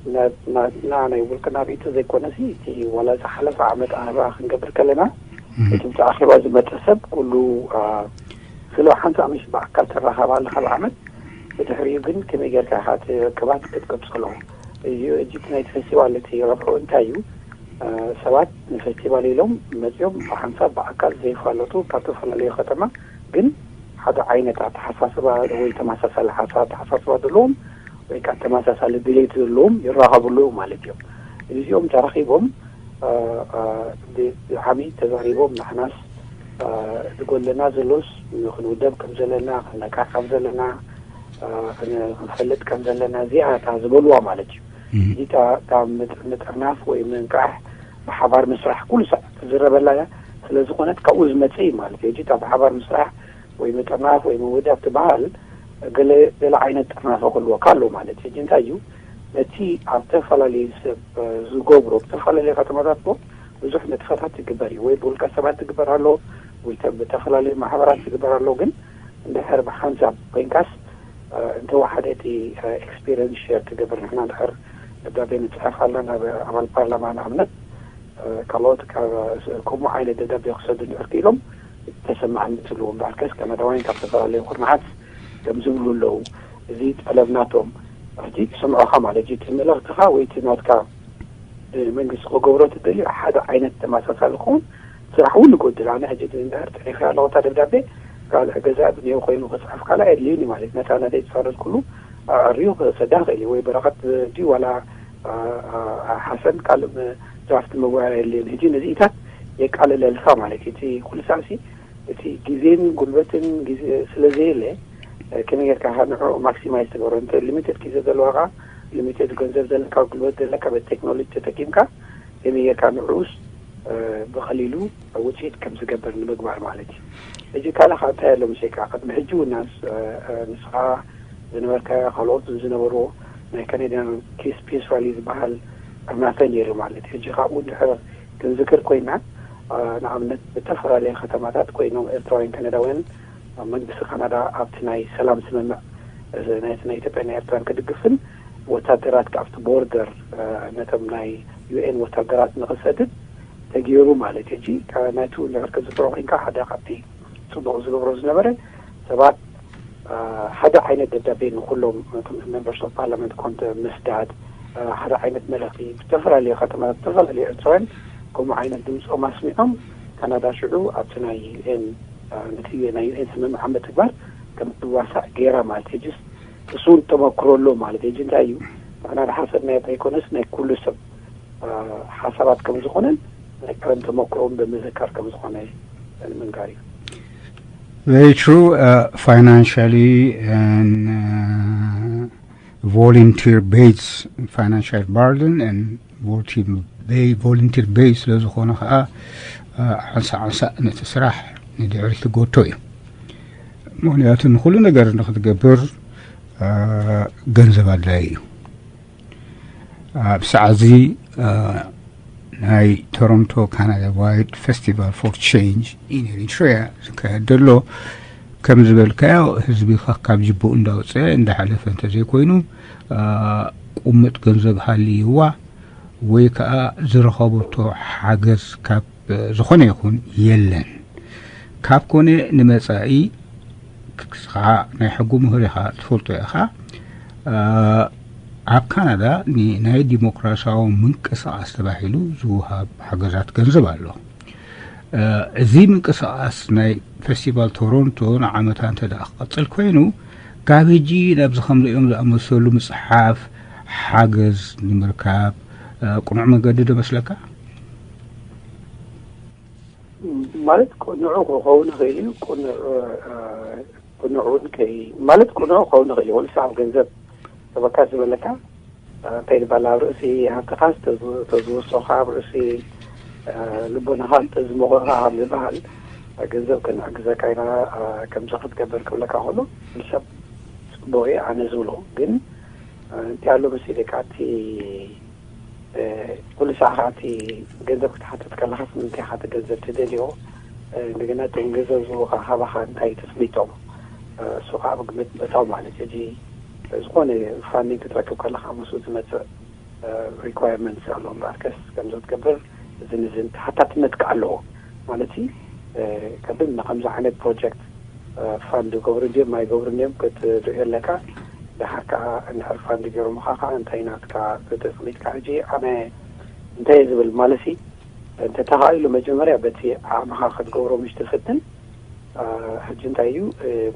ናትና ናይ ውልቅና ርእይቶ ዘይኮነሲ እቲ ዋላ ዝሓለፈ ዓመት ኣረባ ክንገብር ከለና እቲ ብቲ ኣኼባ ዝመፀ ሰብ ኩሉ ስለ ሓንቲ ኣመሽ ብኣካል ተራኸባ ኣለካ ብዓመት ብድሕሪኡ ግን ከመይ ጌርካ ኢኻ እቲ ርክባት ክትቅፅሎ እዩ። እዚ ናይቲ ፌስቲቫል እቲ ረብሑ እንታይ እዩ? ሰባት ንፌስቲቫል ኢሎም መፂኦም ብሓንሳብ ብኣካል ዘይፋለጡ ካብ ዝተፈላለዩ ከተማ ግን ሓደ ዓይነት ኣተሓሳስባ ወይ ተመሳሳሊ ሓሳብ ኣተሓሳስባ ዘለዎም ወይ ከዓ ተመሳሳሊ ድሌት ዘለዎም ይራኸብሉ ማለት እዮም። እዚኦም ተራኺቦም ዓሚ ተዛሪቦም ንሕናስ ዝጎለና ዘሎስ ክንውደብ ከም ዘለና ክነቃሕ ከም ዘለና ክንፈልጥ ከም ዘለና እዚኣ እታ ዝበልዋ ማለት እዩ። እዚታ ካብ ምጥርናፍ ወይ ምንቃሕ ብሓባር ምስራሕ ኩሉ ሳዕ ትዝረበላ እያ። ስለዝኾነት ካብኡ ዝመፀ እዩ ማለት እዩ። እዚታ ብሓባር ምስራሕ ወይ ምጥርናፍ ወይ ምውዳብ ትበሃል ገለ ገለ ዓይነት ጥርናፈ ክህልወካ ኣሎ ማለት እዩ። እንታይ እዩ ነቲ ኣብ ዝተፈላለዩ ሰብ ዝገብሮ ብዝተፈላለዩ ከተማታት ሞ ብዙሕ ንጥፈታት ትግበር እዩ ወይ ብውልቀ ሰባት ትግበር ኣሎ ወይ ብተፈላለዩ ማሕበራት ትግበር ኣሎ። ግን እንድሕር ብሓንሳብ ኮይንካስ እንተወሓደ እቲ ኤክስፒሪንስ ሸር ትገብር ንሕና እንድሕር ደብዳቤ ንፅሕፍ ኣለና ናብ ኣባል ፓርላማ ንኣብነት ካልኦት ከምኡ ዓይነት ደብዳቤ ክሰዱ እንድሕር ክኢሎም ተሰማዕነት ትህልዎም በዓልከስ ካናዳውያን ካብ ዝተፈላለዩ ኩርናዓት ከም ዝብሉ ኣለዉ። እዚ ጠለብ ናቶም ሕጂ ይሰምዑኻ ማለት እዩ። እቲ መልእኽትኻ ወይ እቲ ናትካ መንግስቲ ክገብሮ ትደልዩ ሓደ ዓይነት ተመሳሳሊ ክኸውን ስራሕ እውን ይጎድል። ኣነ ሕጂ እንድሕር ፅሒፈ ኣለኹ እታ ደብዳቤ ካልእ ገዛ ብንዮ ኮይኑ ክፅሕፍ ካልእ ኣየድልዩን እዩ ማለት ነታ ናተይ ዝፈረድኩሉ ኣዕርዩ ክሰዳ ክእል እዩ ወይ በረኸት ድዩ ዋላ ሓሰን ካልእ ድራፍት መወያያ የድልየን። ሕጂ ነዚኢታት የቃልለልካ ማለት እዩ። እቲ ኩሉ ሳዕሲ እቲ ግዜን ጉልበትን ግዜ ስለ ዘየለ ከመይ ጌርካ ንዕኡ ማክሲማይዝ ትገብሮ እንተ ሊሚትድ ግዜ ዘለዋ ከዓ ሊሚትድ ገንዘብ ዘለካ ጉልበት ዘለካ በቲ ቴክኖሎጂ ተጠቂምካ ከመይ ጌርካ ንዕኡስ ብቐሊሉ ውፅኢት ከም ዝገብር ንምግባር ማለት እዩ። ሕጂ ካልእ ከዓ እንታይ ኣሎ ምሸካ ቅድሚ ሕጂ እውን ንስኻ ዝነበርካዮ ካልኦት ዝነበርዎ ናይ ካናድያን ኪስ ፒስ ራሊ ዝበሃል ጥርናፈ ነይሩ ማለት እዩ። ሕጂ ካብኡ እንድሕር ክንዝክር ኮይና ንኣብነት ብተፈላለየ ከተማታት ኮይኖም ኤርትራውያን ካናዳውያን መንግስቲ ካናዳ ኣብቲ ናይ ሰላም ስምምዕ ናይቲ ናይ ኢትዮጵያ ናይ ኤርትራን ክድግፍን ወታደራት ካብቲ ቦርደር ነቶም ናይ ዩኤን ወታደራት ንክሰድድ ተገይሩ ማለት እዩ። ሕጂ ናይቲ እውን ነገር ክዝክሮ ኮይንካ ሓደ ካብቲ ፅቡቕ ዝገብሮ ዝነበረ ሰባት ሓደ ዓይነት ደብዳቤ ንኩሎም ሜምበርስ ኦፍ ፓርላመንት ኮንተ ምስዳድ ሓደ ዓይነት መልእኽቲ ብዝተፈላለዩ ከተማታት ዝተፈላለዩ ኤርትራውያን ከምኡ ዓይነት ድምፆም ኣስሚዖም ካናዳ ሽዑ ኣብቲ ናይ ዩኤን ነቲ ናይ ዩኤን ስምምዕ ኣብ ምትግባር ከም ትዋሳእ ገይራ ማለት እዩ። ሕጅስ እሱ እውን ተመክሮ ኣሎ ማለት እዩ። ሕጂ እንታይ እዩ፣ ንሕና ዝሓሰብናዮ ዘይኮነስ ናይ ኩሉ ሰብ ሓሳባት ከም ዝኾነን ናይ ቀደም ተመክሮውን ብምዝካር ከም ዝኾነ ንምንጋር እዩ። Very true. Uh, financially and uh, volunteer based financial burden and volunteer based ስለ ዝኾነ ከዓ ሓንሳ ሓንሳ ነቲ ስራሕ ንድሕሪት ትጎቶ እዩ። ምክንያቱ ንኩሉ ነገር ንክትገብር ገንዘብ ኣድላይ እዩ። ኣብ ሰዓዚ ናይ ቶሮንቶ ካናዳ ዋይድ ፌስቲቫል ፎር ቼንጅ ኢን ኤሪትሪያ ዝካየድ ዘሎ ከም ዝበልካዮ ህዝቢ ካብ ጅቡኡ እንዳውፀ እንዳሓለፈ እንተዘይኮይኑ ቁምጥ ገንዘብ ሃልይዋ ወይ ከዓ ዝረኸበቶ ሓገዝ ካብ ዝኾነ ይኹን የለን። ካብ ኮነ ንመፃኢ ከዓ ናይ ሕጉ ምሁር ኢኻ ትፈልጦ ኢኻ። ኣብ ካናዳ ናይ ዲሞክራሲያዊ ምንቅስቃስ ተባሂሉ ዝውሃብ ሓገዛት ገንዘብ ኣሎ። እዚ ምንቅስቃስ ናይ ፌስቲቫል ቶሮንቶ ንዓመታ እንተ ደኣ ክቐፅል ኮይኑ ካብ ሕጂ ናብዚ ከምዚኦም ዝኣመሰሉ ምፅሓፍ ሓገዝ ንምርካብ ቅኑዕ መንገዲ ዶ መስለካ? ማለት ቅኑዑ ክኸውን ይኽእል እዩ። ቅኑዕ ቅኑዕ እውን ከይ ማለት ቅኑዑ ክኸውን ይኽእል እዩ። ወልሳ ኣብ ገንዘብ ተበካ ዝበለካ እንታይ ዝበሃል ኣብ ርእሲ ሃብትኻስ ተዝወስኻ ኣብ ርእሲ ልቦናኻ ተዝመኾኻ ከም ዝበሃል ገንዘብ ክንሕግዘካ ኢና ከምዚ ክትገብር ክብለካ ከሎ ሰብ ጽቡቕ እዩ ኣነ ዝብሎ ግን እንታይ ኣሎ መሲለካ እቲ ኩሉ ሰዓኻ እቲ ገንዘብ ክትሓትት ከለኻስ ንምንታይ ኢኻ እቲ ገንዘብ ትደልዮ እንደገና እቶም ገንዘብ ዝህቡኻ ካባኻ እንታይ ትፍሊጦም እሱ ከዓ ብግምት ምእታው ማለት እዩ ዝኾነ ፋንዲንግ ክትረክብ ከለኻ ምስኡ ዝመፅእ requirements ኣሎ እምበኣርከስ ከምዚ ክትገብር እዝን እዝን ተሓታትነት ከዓ ኣለዎ ማለት እዩ ቀድም ንከምዚ ዓይነት ፕሮጀክት ፋንድ ይገብሩ ድዮም ኣይገብሩ ድዮም ክትርኢ ኣለካ ድሓር ከዓ እንድሕር ፋንድ ገይሮምኻ ከዓ እንታይ ናትካ ተጠቅሚጥካ ሕጂ ኣነ እንታይ ዝብል ማለት እንተተኻኢሉ መጀመርያ በቲ ዓቕምኻ ክትገብሮ ምሽ ትፍትን ሕጂ እንታይ እዩ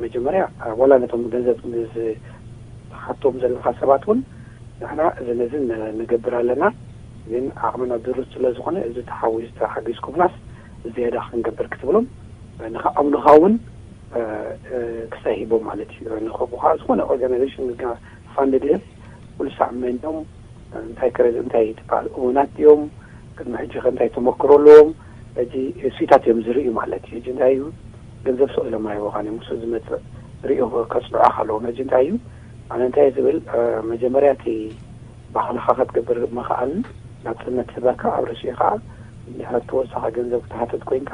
መጀመርያ ዋላ ነቶም ገንዘብ ንዝሓቶም ዘለካ ሰባት እውን ንሕና እዚ ነዚ ንገብር ኣለና ግን ዓቕምና ድሩት ስለ ዝኾነ እዚ ተሓዊስ ተሓጊዝኩምናስ ዝያዳ ክንገብር ክትብሎም ንኸኣምኑኻ እውን ክሳይ ሂቦም ማለት እዩ ንኸምኡ ከዓ ዝኾነ ኦርጋናይዜሽን ፋንድ ድህብ ኩሉ ሳዕ መን እዮም እንታይ ክረድ እንታይ ትበሃል እሙናት እዮም ቅድሚ ሕጂ ከ እንታይ ተመክሮ ኣለዎም ሕጂ እሱታት እዮም ዝርእዩ ማለት እዩ ሕጂ እንታይ እዩ ገንዘብ ስቕ ኢሎም ኣይወኻን እዮም እሱ ዝመፅእ ርእዮ ከፅንዖ ከለዎም ሕጂ እንታይ እዩ ኣነ እንታይ ዝብል መጀመርያ እቲ ባህልኻ ክትገብር ምኽኣልን ናፅነት ዝበካ ኣብ ርእሲኡ ከዓ እንድሕር ተወሳኺ ገንዘብ ክትሓትት ኮይንካ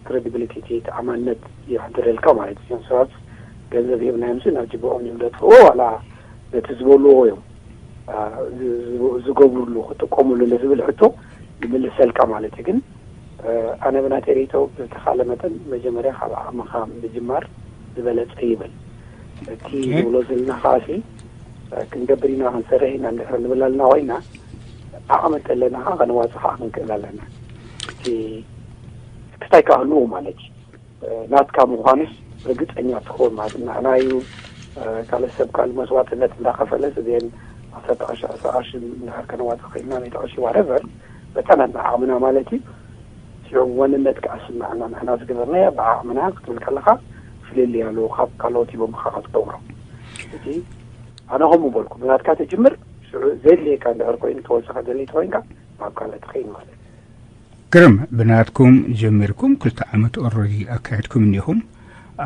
ክሬዲቢሊቲ እቲ ተኣማንነት የሕድረልካ ማለት እዩ ሰባት ገንዘብ ሂብናዮምሲ ናብ ጅብኦም እዮም ዘጥፍዎ ዋላ ነቲ ዝበልዎ እዮም ዝገብሩሉ ክጥቀሙሉ ንዝብል ሕቶ ይምልሰልካ ማለት እዩ ግን ኣነ ብናተይ ርእቶ ብዝተኻለ መጠን መጀመርያ ካብ ዓቕምኻ ምጅማር ዝበለፀ ይብል እቲ ዝብሎ ዘለና ከዓሲ ክንገብር ኢና ክንሰርሕ ኢና እንድሕር ንብል ኣለና ኮይና ዓቕሚ እንተለና ከዓ ከነዋፅእ ከዓ ክንክእል ኣለና እቲ ክስታይ ከዓ ህልዉ ማለት እዩ ናትካ ምዃኑስ ርግፀኛ ትኸውን ማለት ንሕና እዩ ካልእ ሰብ ካልእ መስዋዕትነት እንዳኸፈለስ እዚአን ዓሰርተ ቅርሺ ዕስራ ቅርሺ እንድሕር ከነዋፅእ ኽኢልና ሚእቲ ቅርሺ ዋረቨር በታ ናትና ዓቕምና ማለት እዩ ሽዑ ወንነት ከዓ ስምዐና ንሕና ዝገበርናዮ ብዓቕምና ክትብል ከለኻ ፍልልይ ኣለዎ ካብ ካልኦት ሂቦምኻ ክትገብሮ እቲ ኣነ ከምኡ በልኩ ብናትካ ትጅምር ሽዑ ዘድልየካ እንድሕር ኮይኑ ተወሰኸ ደሊ ተኮይንካ ናብ ካልእ ትኸይድ ማለት እዩ ግርም ብናትኩም ጀሚርኩም ክልተ ዓመት ኦረዲ ኣካየድኩም እኒኹም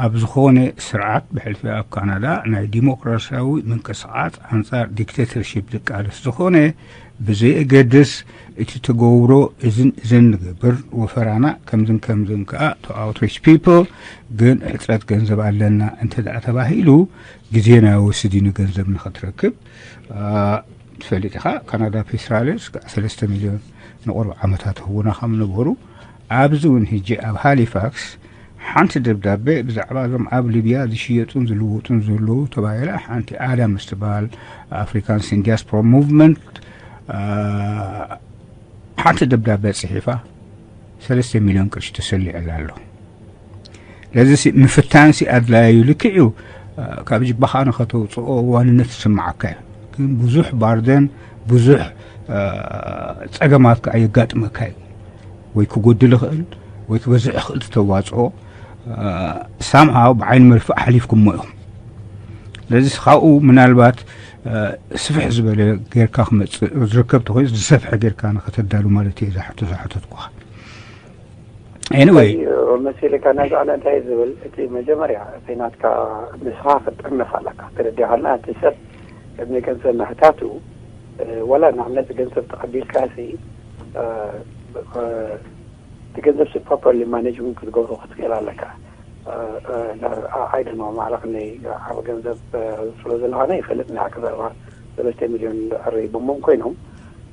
ኣብ ዝኾነ ስርዓት ብሕልፊ ኣብ ካናዳ ናይ ዲሞክራሲያዊ ምንቅስቃስ ኣንጻር ዲክቴተርሺፕ ዝቃለስ ዝኾነ ብዘየገድስ እቲ ተገብሮ እዝን እዘን ንገብር ወፈራና ከምዝን ከምዝን ከዓ to outreach people ግን ሕፅረት ገንዘብ ኣለና እንተ ደኣ ተባሂሉ ግዜና ይወስድ እዩ ንገንዘብ ንኽትረክብ ትፈልጥ ኢኻ ካናዳ ፔስትራልስ ከዓ ሰለስተ ሚልዮን ንቑሩብ ዓመታት ህቡና ከም ነበሩ ኣብዚ እውን ሕጂ ኣብ ሃሊፋክስ ሓንቲ ደብዳቤ ብዛዕባ እዞም ኣብ ሊብያ ዝሽየጡን ዝልውጡን ዘለዉ ተባሂላ ሓንቲ ኣዳምስ ትበሃል ኣፍሪካንስ ኢን ዲያስፖራ ሙቭመንት ሓንቲ ደብዳቤ ፅሒፋ ሰለስተ ሚልዮን ቅርሺ ተሰሊዕላ ኣሎ ስለዚ ምፍታንሲ ኣድላዩ ልክዕ እዩ። ካብ ጅባኻ ንኸተውፅኦ ዋንነት ዝስምዓካ እዩ። ግን ብዙሕ ባርደን ብዙሕ ፀገማት ከዓ የጋጥመካ እዩ። ወይ ክጎድል ይኽእል ወይ ክበዝሕ ይኽእል ተዋፅኦ ሳምሃው ብዓይኒ መርፍእ ሓሊፍኩሞ ኢኹም። ስለዚ ካብኡ ምናልባት ስፍሕ ዝበለ ጌርካ ክመፅእ ዝርከብ ተኮይኑ ዝሰፍሐ ጌርካ ንኸተዳሉ ማለት እዩ። ዛሕቶ ዛሕቶትኳ anyway መሲልካ ናይዚ ኣነ እንታይ ዝብል እቲ መጀመርያ እቲ ናትካ ንስኻ ክትጥርነፍ ኣለካ። ተረዲኻልና እቲ ሰብ ቅድሚ ገንዘብ ምህታቱ ወላ ንኣብነት ገንዘብ ተቐቢልካ ሲ እቲ ገንዘብ ሲ properly management ክትገብሮ ክትክእል ኣለካ። I don't know ማዕላ ክንደይ ዓብ ገንዘብ ስለ ዘለኻና ይፈልጥ ናይ ዓቂ ዘረባ ሰለስተ ሚልዮን ርሂቦሞም ኮይኖም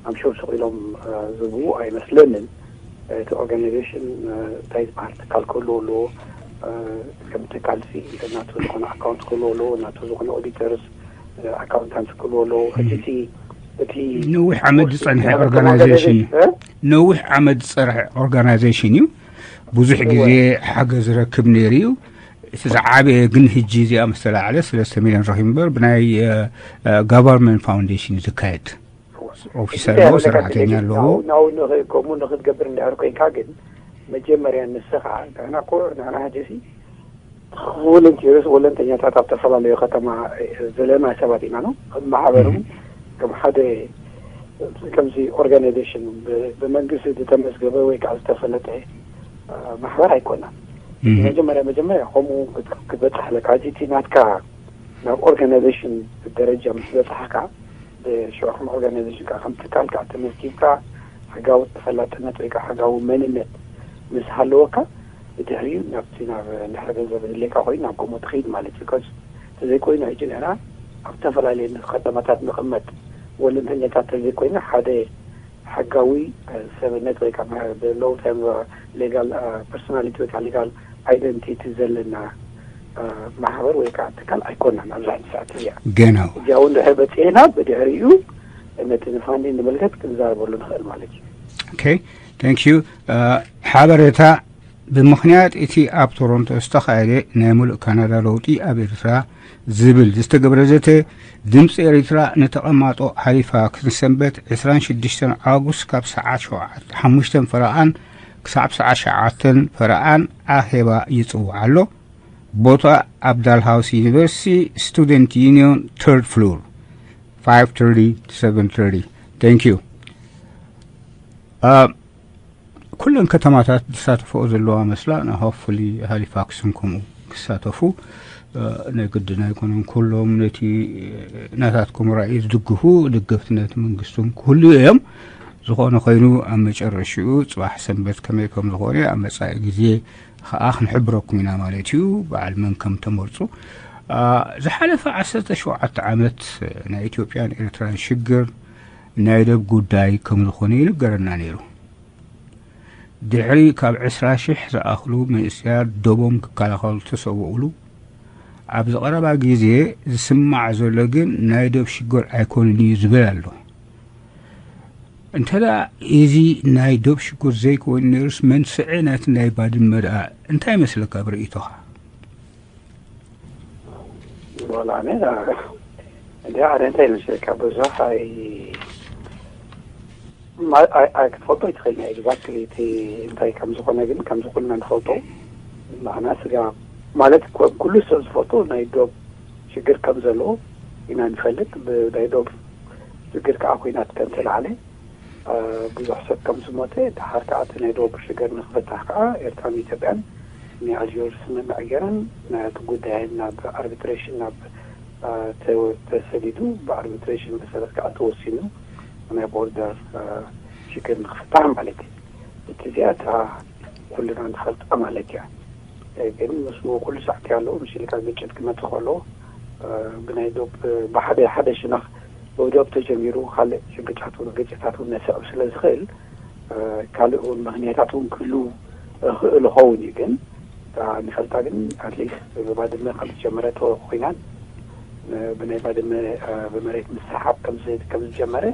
I'm sure ስቕ ኢሎም ዝብኡ ኣይመስለንን። እቲ organization እንታይ ዝበሃል ትካል ክህልዎ ኣለዎ። ከም ትካል ሲ ናቱ ዝኾነ account ክህልዎ ኣለዎ፣ ናቱ ዝኾነ auditors፣ accountant ክህልዎ ኣለዎ። እቲ እቲ ነዊሕ ዓመት ዝፀንሐ organization ነዊሕ ዓመት ዝፀርሐ organization እዩ። ብዙሕ ግዜ ሓገዝ ረክብ ነይሩ እዩ። እቲ ዝዓበየ ግን ህጂ እዚኣ ምስ ተላዕለ ሰለስተ ሚልዮን ረኪቡ እምበር ብናይ government foundation እዩ ዝካየድ። ኦፊሰር ኣለዎ፣ ሰራሕተኛ ኣለዎ። ናው ከምኡ ንክትገብር እንድሕር ኮይንካ ግን መጀመርያ ንስኻ ንሕና እኮ ንሕና ሕጂ ሲ volunteers ወለንተኛታት ኣብ ተፈላለዩ ከተማ ዘለና ሰባት ኢና ነው። ከም ማሕበር እውን ከም ሓደ ከምዚ organization ብመንግስቲ ዝተመዝገበ ወይ ከዓ ዝተፈለጠ ማሕበር ኣይኮናን። መጀመርያ መጀመርያ ከምኡ ክትበፅሕ ኣለካ። እዚ እቲ ናትካ ናብ organization ደረጃ ምስ በፃሕካ ብሽዑ ከም organization ከዓ ከም ትካል ከዓ ተመዝጊብካ ሕጋዊ ተፈላጥነት ወይ ከዓ ሕጋዊ መንነት ምስ ሃለወካ ብድሕሪኡ ናብቲ ናብ እንድሕር ገንዘብ ድሌካ ኮይኑ ናብ ከምኡ ትኸይድ ማለት እዩ። ከዚ ተዘይኮይኑ ሕጂ ንሕና ኣብ ዝተፈላለዩ ከተማታት ንቕመጥ ወለንተኛታት ተዘይኮይኑ ሓደ ሕጋዊ ሰብነት ወይ ከዓ long term legal personality ወይ ከዓ legal identity ዘለና ማሕበር ወይ ከዓ ትካል ኣይኮናን ኣብዚ ሕጂ ሰዓት እዚኣ። ገና እዚኣ እውን ድሕር በፂሕና ብድሕሪኡ ነቲ ንፋንዲን ንምልከት ክንዛረበሉ ንኽእል ማለት እዩ። Okay, thank you. ሓበሬታ ብምኽንያት እቲ ኣብ ቶሮንቶ ዝተኻየደ ናይ ሙሉእ ካናዳ ለውጢ ኣብ ኤርትራ ዝብል ዝተገብረ ዘተ ድምፂ ኤርትራ ንተቐማጦ ሃሊፋክስ ንሰንበት ዕስራን ሽዱሽተን ኣጉስት ካብ ሰዓት ሓሙሽተ ፈረቓን ክሳብ ሰዓት ሸዓተ ፈረቓን ኣኼባ ይፅውዕ ኣሎ። ቦታ ኣብ ዳልሃውስ ዩኒቨርሲቲ student union third floor five thirty to seven thirty. Thank you. ኩለን ከተማታት ዝሳተፈኦ ዘለዋ መስላ ና hopefully ሃሊፋክስን ከምኡ ክሳተፉ ናይ ግድን ኣይኮነን። ኩሎም ነቲ ናታትኩም ራእይ ዝድግፉ ደገፍቲ ናይቲ መንግስትን ክህልዩ እዮም። ዝኾነ ኮይኑ ኣብ መጨረሽኡ ፅባሕ ሰንበት ከመይ ከም ዝኾነ ኣብ መፃኢ ግዜ ከዓ ክንሕብረኩም ኢና ማለት እዩ። በዓል መን ከም ተመርፁ ዝሓለፈ ዓሰርተ ሸውዓተ ዓመት ናይ ኢትዮጵያን ኤርትራን ሽግር ናይ ደብ ጉዳይ ከም ዝኾነ ይንገረና ነይሩ። ድሕሪ ካብ ዕስራ ሽሕ ዝኣኽሉ መንእሰያት ደቦም ክከላኸሉ ዝተሰውኡሉ ኣብዚ ቀረባ ግዜ ዝስማዕ ዘሎ ግን ናይ ደብ ሽግር ኣይኮንን እዩ ዝብል ኣሎ። እንተ እዚ ናይ ደብ ሽግር ዘይኮይኑ ነይሩስ መንስዒ ናይቲ ናይ ባድመ ደኣ እንታይ ይመስለካ ብርእይቶኻ? ወላ ኣነ እንዲ ኣነ እንታይ ይመስለካ ብዙሕ ኣይ ኣይክትፈልጦ ይትኽእል ናይ exactly እቲ እንታይ ከም ዝኾነ ግን ከምዚ ኩልና ንፈልጦ ንሕና ስጋ ማለት ኩሉ ሰብ ዝፈልጦ ናይ ዶብ ሽግር ከም ዘለዎ ኢና ንፈልጥ። ብናይ ዶብ ሽግር ከዓ ኩናት ከም ተላዕለ ብዙሕ ሰብ ከም ዝሞተ፣ ደሓር ከዓ እቲ ናይ ዶብ ሽግር ንክፍታሕ ከዓ ኤርትራን ኢትዮጵያን ናይ ኣልጀርስ ስምምዕ ገይረን ነቲ ጉዳይ ናብ ኣርቢትሬሽን ናብ ተሰዲዱ ብኣርቢትሬሽን መሰረት ከዓ ተወሲኑ ናይ ቦርደር ሽግር ንክፍታሕ ማለት እዩ። እቲ እዚኣ እታ ኩልና ንፈልጣ ማለት እያ። ግን ምስ ኩሉ ሳዕቲ ኣለዎ ምስ ኢልካ ግጭት ክመፅእ ከሎ ብናይ ዶብ ብሓደ ሓደ ሽነኽ ብዶብ ተጀሚሩ ካልእ ግጭታት እውን ግጭታት እውን ነስዕብ ስለ ዝኽእል ካልእ እውን ምክንያታት እውን ክህሉ ክእል ኸውን እዩ። ግን ንፈልጣ ግን ኣትሊስት ብባድመ ከም ዝጀመረ ተወ ኮይናን ብናይ ባድመ ብመሬት ምስሓብ ከም ዝጀመረ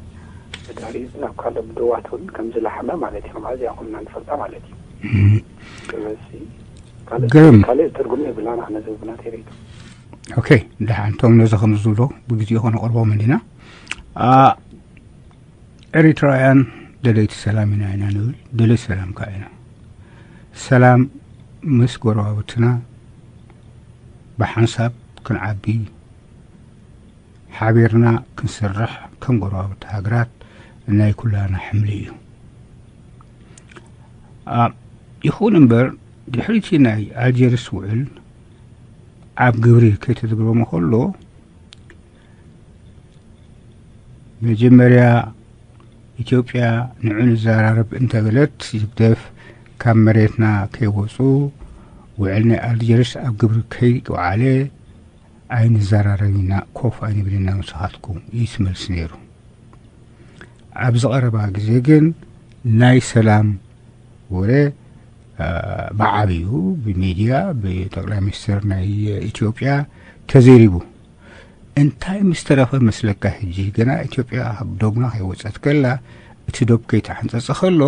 ብድሕሪኡ ናብ ካልእ ብደዋት እውን ከም ዝላሓመ ማለት እዩ። ከምዚ እዚኣ ኩልና ንፈልጣ ማለት እዩ። ስለዚ ካልእ ግርም። ካልእ ትርጉም የብላን። ኣነ ዝብል ብናተይ ርእይቶ። ኦኬ፣ ደሓን፣ እቶም ነዚ ከም ዝብሎ ብግዜኡ ከነቕርቦም እንዲና። ኣ፣ ኤሪትራውያን ደለይቲ ሰላም ኢና፣ ኢና ንብል፣ ደለይቲ ሰላም ከኣ ኢና። ሰላም ምስ ጎረባብትና ብሓንሳብ ክንዓቢ፣ ሓቢርና ክንሰርሕ ከም ጎረባብቲ ሃገራት ናይ ኩላና ሕምሊ እዩ። ኣ፣ ይኹን እምበር፣ ድሕሪቲ ናይ ኣልጀርስ ውዕል ኣብ ግብሪ ከይተትግበሞ ከሎ፣ መጀመርያ ኢትዮጵያ ንዑ ንዘራረብ እንተበለት፣ ህግደፍ ካብ መሬትና ከይወጹ፣ ውዕል ናይ ኣልጀርስ ኣብ ግብሪ ከይወዓለ ኣይንዘራረብ ኢና፣ ኮፍ ኣይንብል ኢና ምሳኻትኩም እዩ እቲ መልሲ ነይሩ። ኣብዚ ቀረባ ግዜ ግን ናይ ሰላም ወረ፣ እ፣ ብዓብዩ ብሚድያ ብጠቅላይ ሚኒስትር ናይ ኢትዮጵያ ተዘሪቡ። እንታይ ምስ ተረፈ መስለካ? ሕጂ ገና ኢትዮጵያ ካብ ዶብና ከይወጸት ከላ፣ እቲ ዶብ ከይተሓንጸጸ ከሎ፣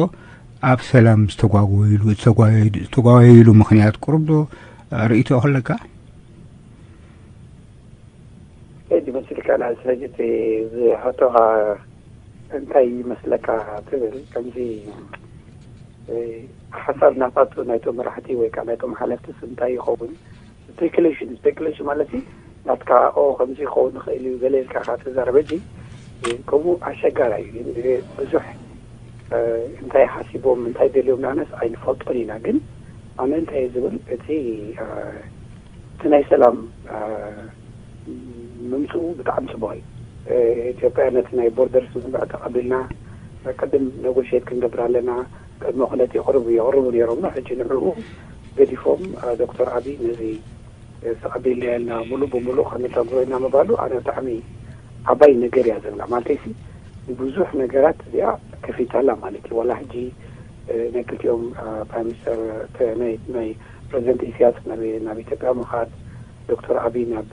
ኣብ ሰላም ዝተጓጎይሉ፣ ዝተጓየዱ-፣ ዝተጓየይሉ ምኽንያት ቁሩብ ዶ ርእይቶ ከለካ? ሕጂ መስልካ ንሕጂ ሕጂ እቲ ዝሕቶኻ እንታይ ይመስለካ ትብል፣ ከምዚ፣ እ፣ ሓሳብ ናታቱ ናይቶም መራሕቲ ወይ ከዓ ናይቶም ሓለፍትስ እንታይ ይኸውን? ስፔኩሌሽን፣ ስፔኩሌሽን ማለት እዩ ናትካ፣ ኦ፣ ከምዚ ይኸውን ይኽእል እዩ ገለ ኢልካ ኢኻ ትዛረብ። ሕጂ፣ እ፣ ከምኡ ኣሸጋራይ እዩ። እ፣ ብዙሕ፣ እ፣ እንታይ ሓሲቦም እንታይ ደልዮም ንኣነስ ኣይንፈልጦን ኢና። ግን ኣነ እንታይ ዝብል፣ እቲ፣ እ፣ እቲ ናይ ሰላም፣ እ፣ ምምፅኡ ብጣዕሚ ፅቡቕ እዩ። እ፣ ኢትዮጵያ ነቲ ናይ ቦርደር ስምምዕ ተቐቢልና፣ ቅድም ነጎሽየት ክንገብር ኣለና፣ ቅድመ ኩነት የቕርቡ፣ የቕርቡ ነይሮም ነው። ሕጂ ንዕኡ ገዲፎም፣ እ፣ ዶክተር ኣብይ ነዚ፣ እ፣ ተቐቢልና ያልና፣ ሙሉእ ብሙሉእ ከነተግብሮ ኢና ምባሉ ኣነ ብጣዕሚ ዓባይ ነገር እያ ዝብላ። ማለተይሲ ብዙሕ ነገራት እዚኣ ከፊታላ ማለት እዩ። ዋላ ሕጂ፣ እ፣ ናይ ክልቲኦም፣ እ፣ ፕራይም ሚኒስተር፣ ተ-፣ ናይ፣ ናይ ፕሬዚደንት ኢሳያስ ናብ፣ ናብ ኢትዮጵያ ምኻድ፣ ዶክተር ኣብይ ናብ፣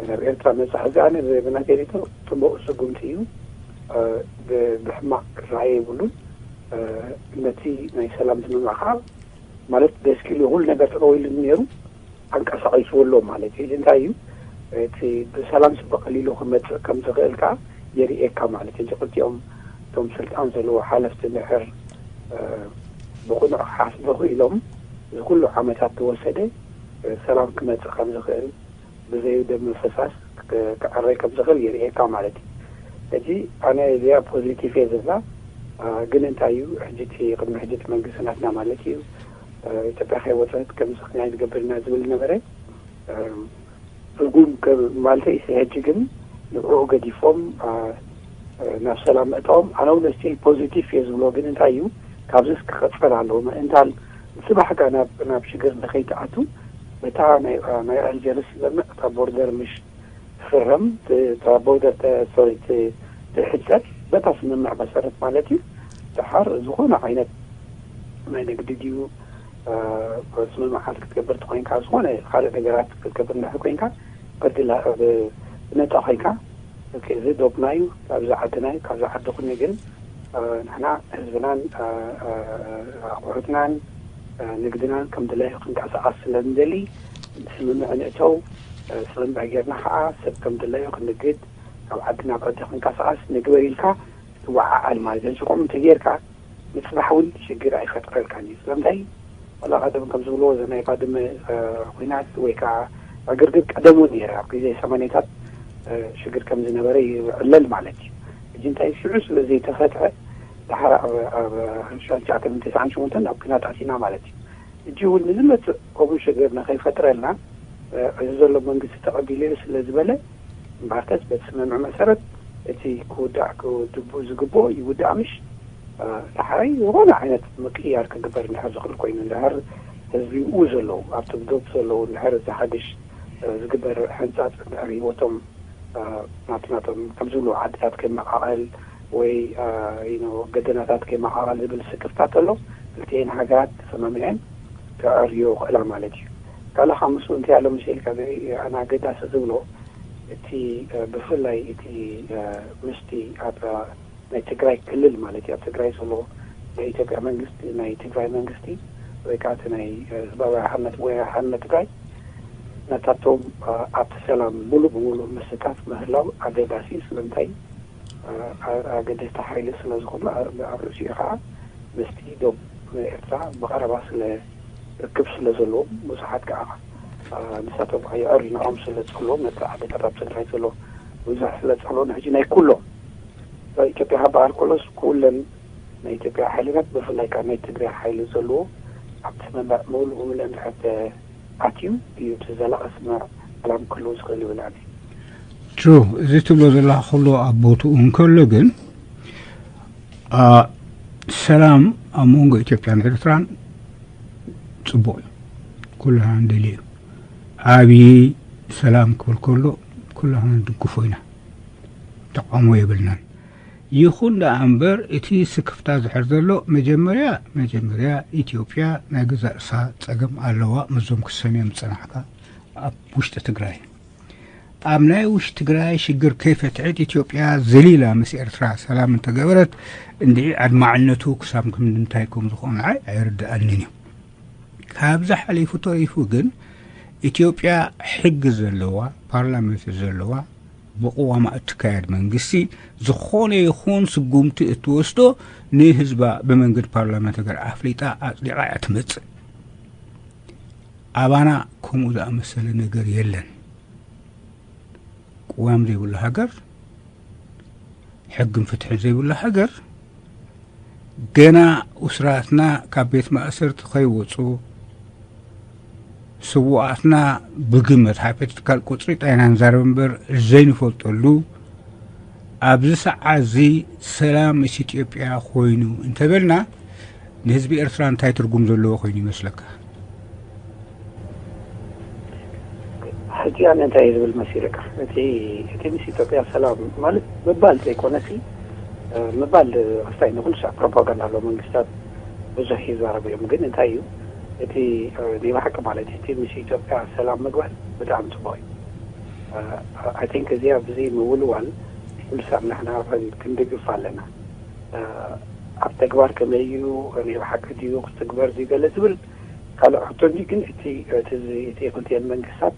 ናብ ኤርትራ ምብጻሕ፣ እዚ ኣነ ብ-፣ ብናተይ ርእይቶ ጽቡቕ ስጉምቲ እዩ። እ፣ ብ-፣ ብሕማቕ ክረኣይ የብሉን። እ፣ ነቲ ናይ ሰላም ስምምዕ ከዓ ማለት ደስ ኢሉ ኩሉ ነገር ተጠዊሉ ነይሩ፣ ኣንቀሳቒስዎ ኣሎ ማለት እዩ። እዚ እንታይ እዩ? እቲ ብሰላም ብቐሊሉ ክመጽእ ከም ዝኽእል ከዓ የርእየካ ማለት እዩ። እዚ ክልቲኦም እቶም ስልጣን ዘለዎ ሓለፍቲ እንድሕር፣ እ፣ ብቕኑዕ ክሓስቡ ክኢሎም፣ እዚ ኩሉ ዓመታት ዝወሰደ፣ እ፣ ሰላም ክመጽእ ከም ዝኽእል፣ ብዘይ ደም ምፍሳስ ክ-፣ ክዕረይ ከም ዝኽእል የርእየካ ማለት እዩ። ሕጂ ኣነ እዚኣ ፖዚቲቭ እየ ዝብላ፣ እ፣ ግን እንታይ እዩ ሕጂ እቲ ቅድሚ ሕጂ እቲ መንግስቲ ናትና ማለት እዩ፣ እ፣ ኢትዮጵያ ከይወፀት ከምዚ ክንያይ ዝገብር ኢና ዝብል ነበረ። እ፣ ትርጉም ከ-፣ ማለተይ እዚ ሕጂ ግን ንዕኡ ገዲፎም፣ እ፣ እ፣ ናብ ሰላም ምእታዎም ኣነ እውን ስቲል ፖዚቲቭ እየ ዝብሎ። ግን እንታይ እዩ ካብዚስ ክቐፅል ኣለዎ ምእንታን ንፅባሕ ጋር ናብ፣ ናብ ሽግር ንኸይትኣቱ በታ ናይ፣ እ፣ ናይ ኣልጀርስ ስምምዕ እታ ቦርደር ምሽ ትፍረም፣ ት-፣ እታ ቦርደር ተ-፣ ሶሪ፣ ት-፣ ትሕጸር በታ ስምምዕ መሰረት ማለት እዩ። ድሓር ዝኾነ ዓይነት ናይ ንግዲ ድዩ፣ እ፣ ስምምዓት ክትገብር ተኾይንካ፣ ዝኾነ ካልእ ነገራት ክትገብር እንድሕር ኮይንካ፣ በድላ፣ ብ-፣ ብነጻ ኮይንካ፣ ኦኬ፣ እዚ ዶብና እዩ፣ ካብዚ ዓድና እዩ፣ ካብዚ ዓዲ ኩኒ ግን፣ እ፣ ንሕና ህዝብናን፣ እ፣ እ፣ ኣቑሑትናን፣ እ፣ ንግድናን ከም ድላዩ ክንቀሳቐስ ስለ ንደሊ፣ ስምምዕ ንእተው፣ እ፣ ስምምዕ ጌርና ከዓ ሰብ ከም ድላዩ ክንግድ፣ ካብ ዓዲ ናብ ዓዲ ክንቀሳቐስ ንግበር ኢልካ ትወዓዓል ማለት እዩ። እዚ ከምኡ እንተጌርካ፣ ንፅባሕ እውን ሽግር ኣይፈጥረልካን እዩ። ስለምንታይ? ዋላ ቀደም ከም ዝብልዎ፣ እዚ ናይ ባድመ፣ እ፣ ኲናት ወይ ከዓ ዕግርግር ቀደም እውን ነይረ። ኣብ ግዜ ሰማንያታት፣ እ፣ ሽግር ከም ዝነበረ ይዕለል ማለት እዩ። ሕጂ እንታይ፣ ሽዑ ስለ ዘይተፈትሐ፣ ድሓር ኣብ፣ ኣብ ሽዑ ትሽዓተ ሚእትን ተስዓን ሸሞንተን ናብ ኲናት ኣቲና ማለት እዩ። ሕጂ እውን ንዝመፅእ ከምኡ ሽግር ንኸይፈጥረልና፣ እ፣ እዚ ዘሎ መንግስቲ ተቐቢለዮ ስለ ዝበለ፣ እምበኣርከስ በቲ ስምምዕ መሰረት እቲ ክውዳእ ክድቡ-፣ ዝግብኦ ይውዳእ፣ ምሽ፣ እ፣ ዳሕራይ ዝኾነ ዓይነት ምቅይያር ክግበር እንድሕር ዝኽእል ኮይኑ፣ እንድሕር ህዝቢ ብኡ ዘለዉ፣ ኣብቲ ብዶብ ዘለዉ እንድሕር እዚ ሓድሽ፣ እ፣ ዝግበር ሕንጻጽ እንድሕር ህይወቶም፣ እ፣ ናብቲ ናቶም ከም ዝብሉ ዓድታት ከይመቓቐል ወይ፣ እ፣ you know፣ ገደናታት ከይመቓቐል ዝብል ስክፍታ ተሎ፣ ክልቲኤን ሃገራት ተሰማሚዐን ከዕርዮ ይኽእላ ማለት እዩ። ካልእ ካብ ምስኡ እንታይ ኣሎ መሲልካ፣ ኣነ ኣገዳሲ ዝብሎ እቲ፣ እ፣ ብፍላይ እቲ፣ እ፣ ምስቲ ኣብ፣ እ፣ ናይ ትግራይ ክልል ማለት እዩ፣ ኣብ ትግራይ ዘሎ ናይ ኢትዮጵያ መንግስቲ፣ ናይ ትግራይ መንግስቲ ወይ ከዓ እቲ ናይ ህዝባዊ ሓርነት ወይ ሓርነት ትግራይ ነታቶም ኣብቲ ሰላም ሙሉእ ብሙሉእ ምስታፍ ምህላው ኣገዳሲ እዩ። ስለምንታይ ኣገደስቲ ሓይሊ ስለ ዝኾኑ ኣብ ርእሲኡ ከዓ ምስቲ ዶብ ኤርትራ ብቐረባ ስለ ርክብ ስለ ዘለዎም ብዙሓት ከዓ ንሳቶም ኣየዕሪናኦም ስለ ዝጸልዎም ነቲ ዓድታት ኣብ ትግራይ ዘሎ ብዙሕ ስለ ዝጸልዎም ሕጂ ናይ ኩሎም ኢትዮጵያ ካብ በዓል ኮሎስ ኩለን ናይ ኢትዮጵያ ሓይልታት ብፍላይ ከዓ ናይ ትግራይ ሓይሊ ዘለዎ ኣብቲ ስምምዕ ሙሉእ ብሙሉእ እንድሕር ኣትዩ እዩ እቲ ዘላቒ ስምምዕ ሰላም ክህልው ዝኽእል ይብል ኣነ። True፣ እዚ ትብሎ ዘለኻ ኩሉ ኣብ ቦትኡ እንከሎ ግን ሰላም ኣብ መንጎ ኢትዮጵያን ኤርትራን ፅቡቕ እዩ። ኩልና ንደልዮ እዩ። ዓብዪ ሰላም ክብል ከሎ ኩልና ንድግፎ ኢና፣ ተቃውሞ የብልናን። ይኹን ደኣ እምበር እቲ ስክፍታ ዝሕር ዘሎ መጀመርያ መጀመርያ ኢትዮጵያ ናይ ገዛእ ርእሳ ፀገም ኣለዋ። ምስዞም ክሰምዮም ዝፀናሕካ ኣብ ውሽጢ ትግራይ ኣብ ናይ ውሽጢ ትግራይ ሽግር ከይፈትሐት ኢትዮጵያ ዘሊላ ምስ ኤርትራ ሰላም እንተገበረት እንድዒ ኣድማዕነቱ ክሳብ ክንድምንታይ ከም ዝኾን ንዓይ ኣይርድኣንን እዩ። ካብዚ ሓሊፉ ተሪፉ ግን ኢትዮጵያ ሕጊ ዘለዋ ፓርላመንት ዘለዋ ብቅዋማ እትካየድ መንግስቲ ዝኾነ ይኹን ስጉምቲ እትወስዶ ንህዝባ ብመንገዲ ፓርላመንት ሃገር ኣፍሊጣ ኣፅዲቓ እያ ትመፅእ። ኣባና ከምኡ ዝኣመሰለ ነገር የለን። ቅዋም ዘይብሉ ሃገር፣ ሕግን ፍትሕን ዘይብሉ ሃገር፣ ገና ኡስራትና ካብ ቤት ማእሰርቲ ከይወፁ ስውኣትና ብግመት ሃይፖቴቲካል ቁፅሪ ጣይና ንዛረብ እምበር ዘይንፈልጠሉ ኣብዚ ሰዓት እዚ ሰላም ምስ ኢትዮጵያ ኮይኑ እንተበልና ንህዝቢ ኤርትራ እንታይ ትርጉም ዘለዎ ኮይኑ ይመስለካ? ሕጂ ኣነ እንታይ እዩ ዝብል መሲልካ እቲ እቲ ምስ ኢትዮጵያ ሰላም ማለት ምባል ዘይኮነሲ ምባል ኣስታይ ንኩሉ ሳዕ ፕሮፓጋንዳ ኣሎ መንግስታት ብዙሕ ይዛረቡ እዮም ግን እንታይ እዩ እቲ ናይ ብሓቂ ማለት እቲ ምስ ኢትዮጵያ ሰላም ምግባር ብጣዕሚ ፅቡቅ እዩ I think እዚኣ ብዚ ምውልዋል ኩሉ ሳዕ ንሕና ክንድግፍ ኣለና ኣብ ተግባር ከመይ እዩ ናይ ብሓቂ ድዩ ክትግበር ድዩ ገለ ዝብል ካልእ ሕቶ እንጂ ግን እቲ እቲ እቲ ክልቲኤን መንግስታት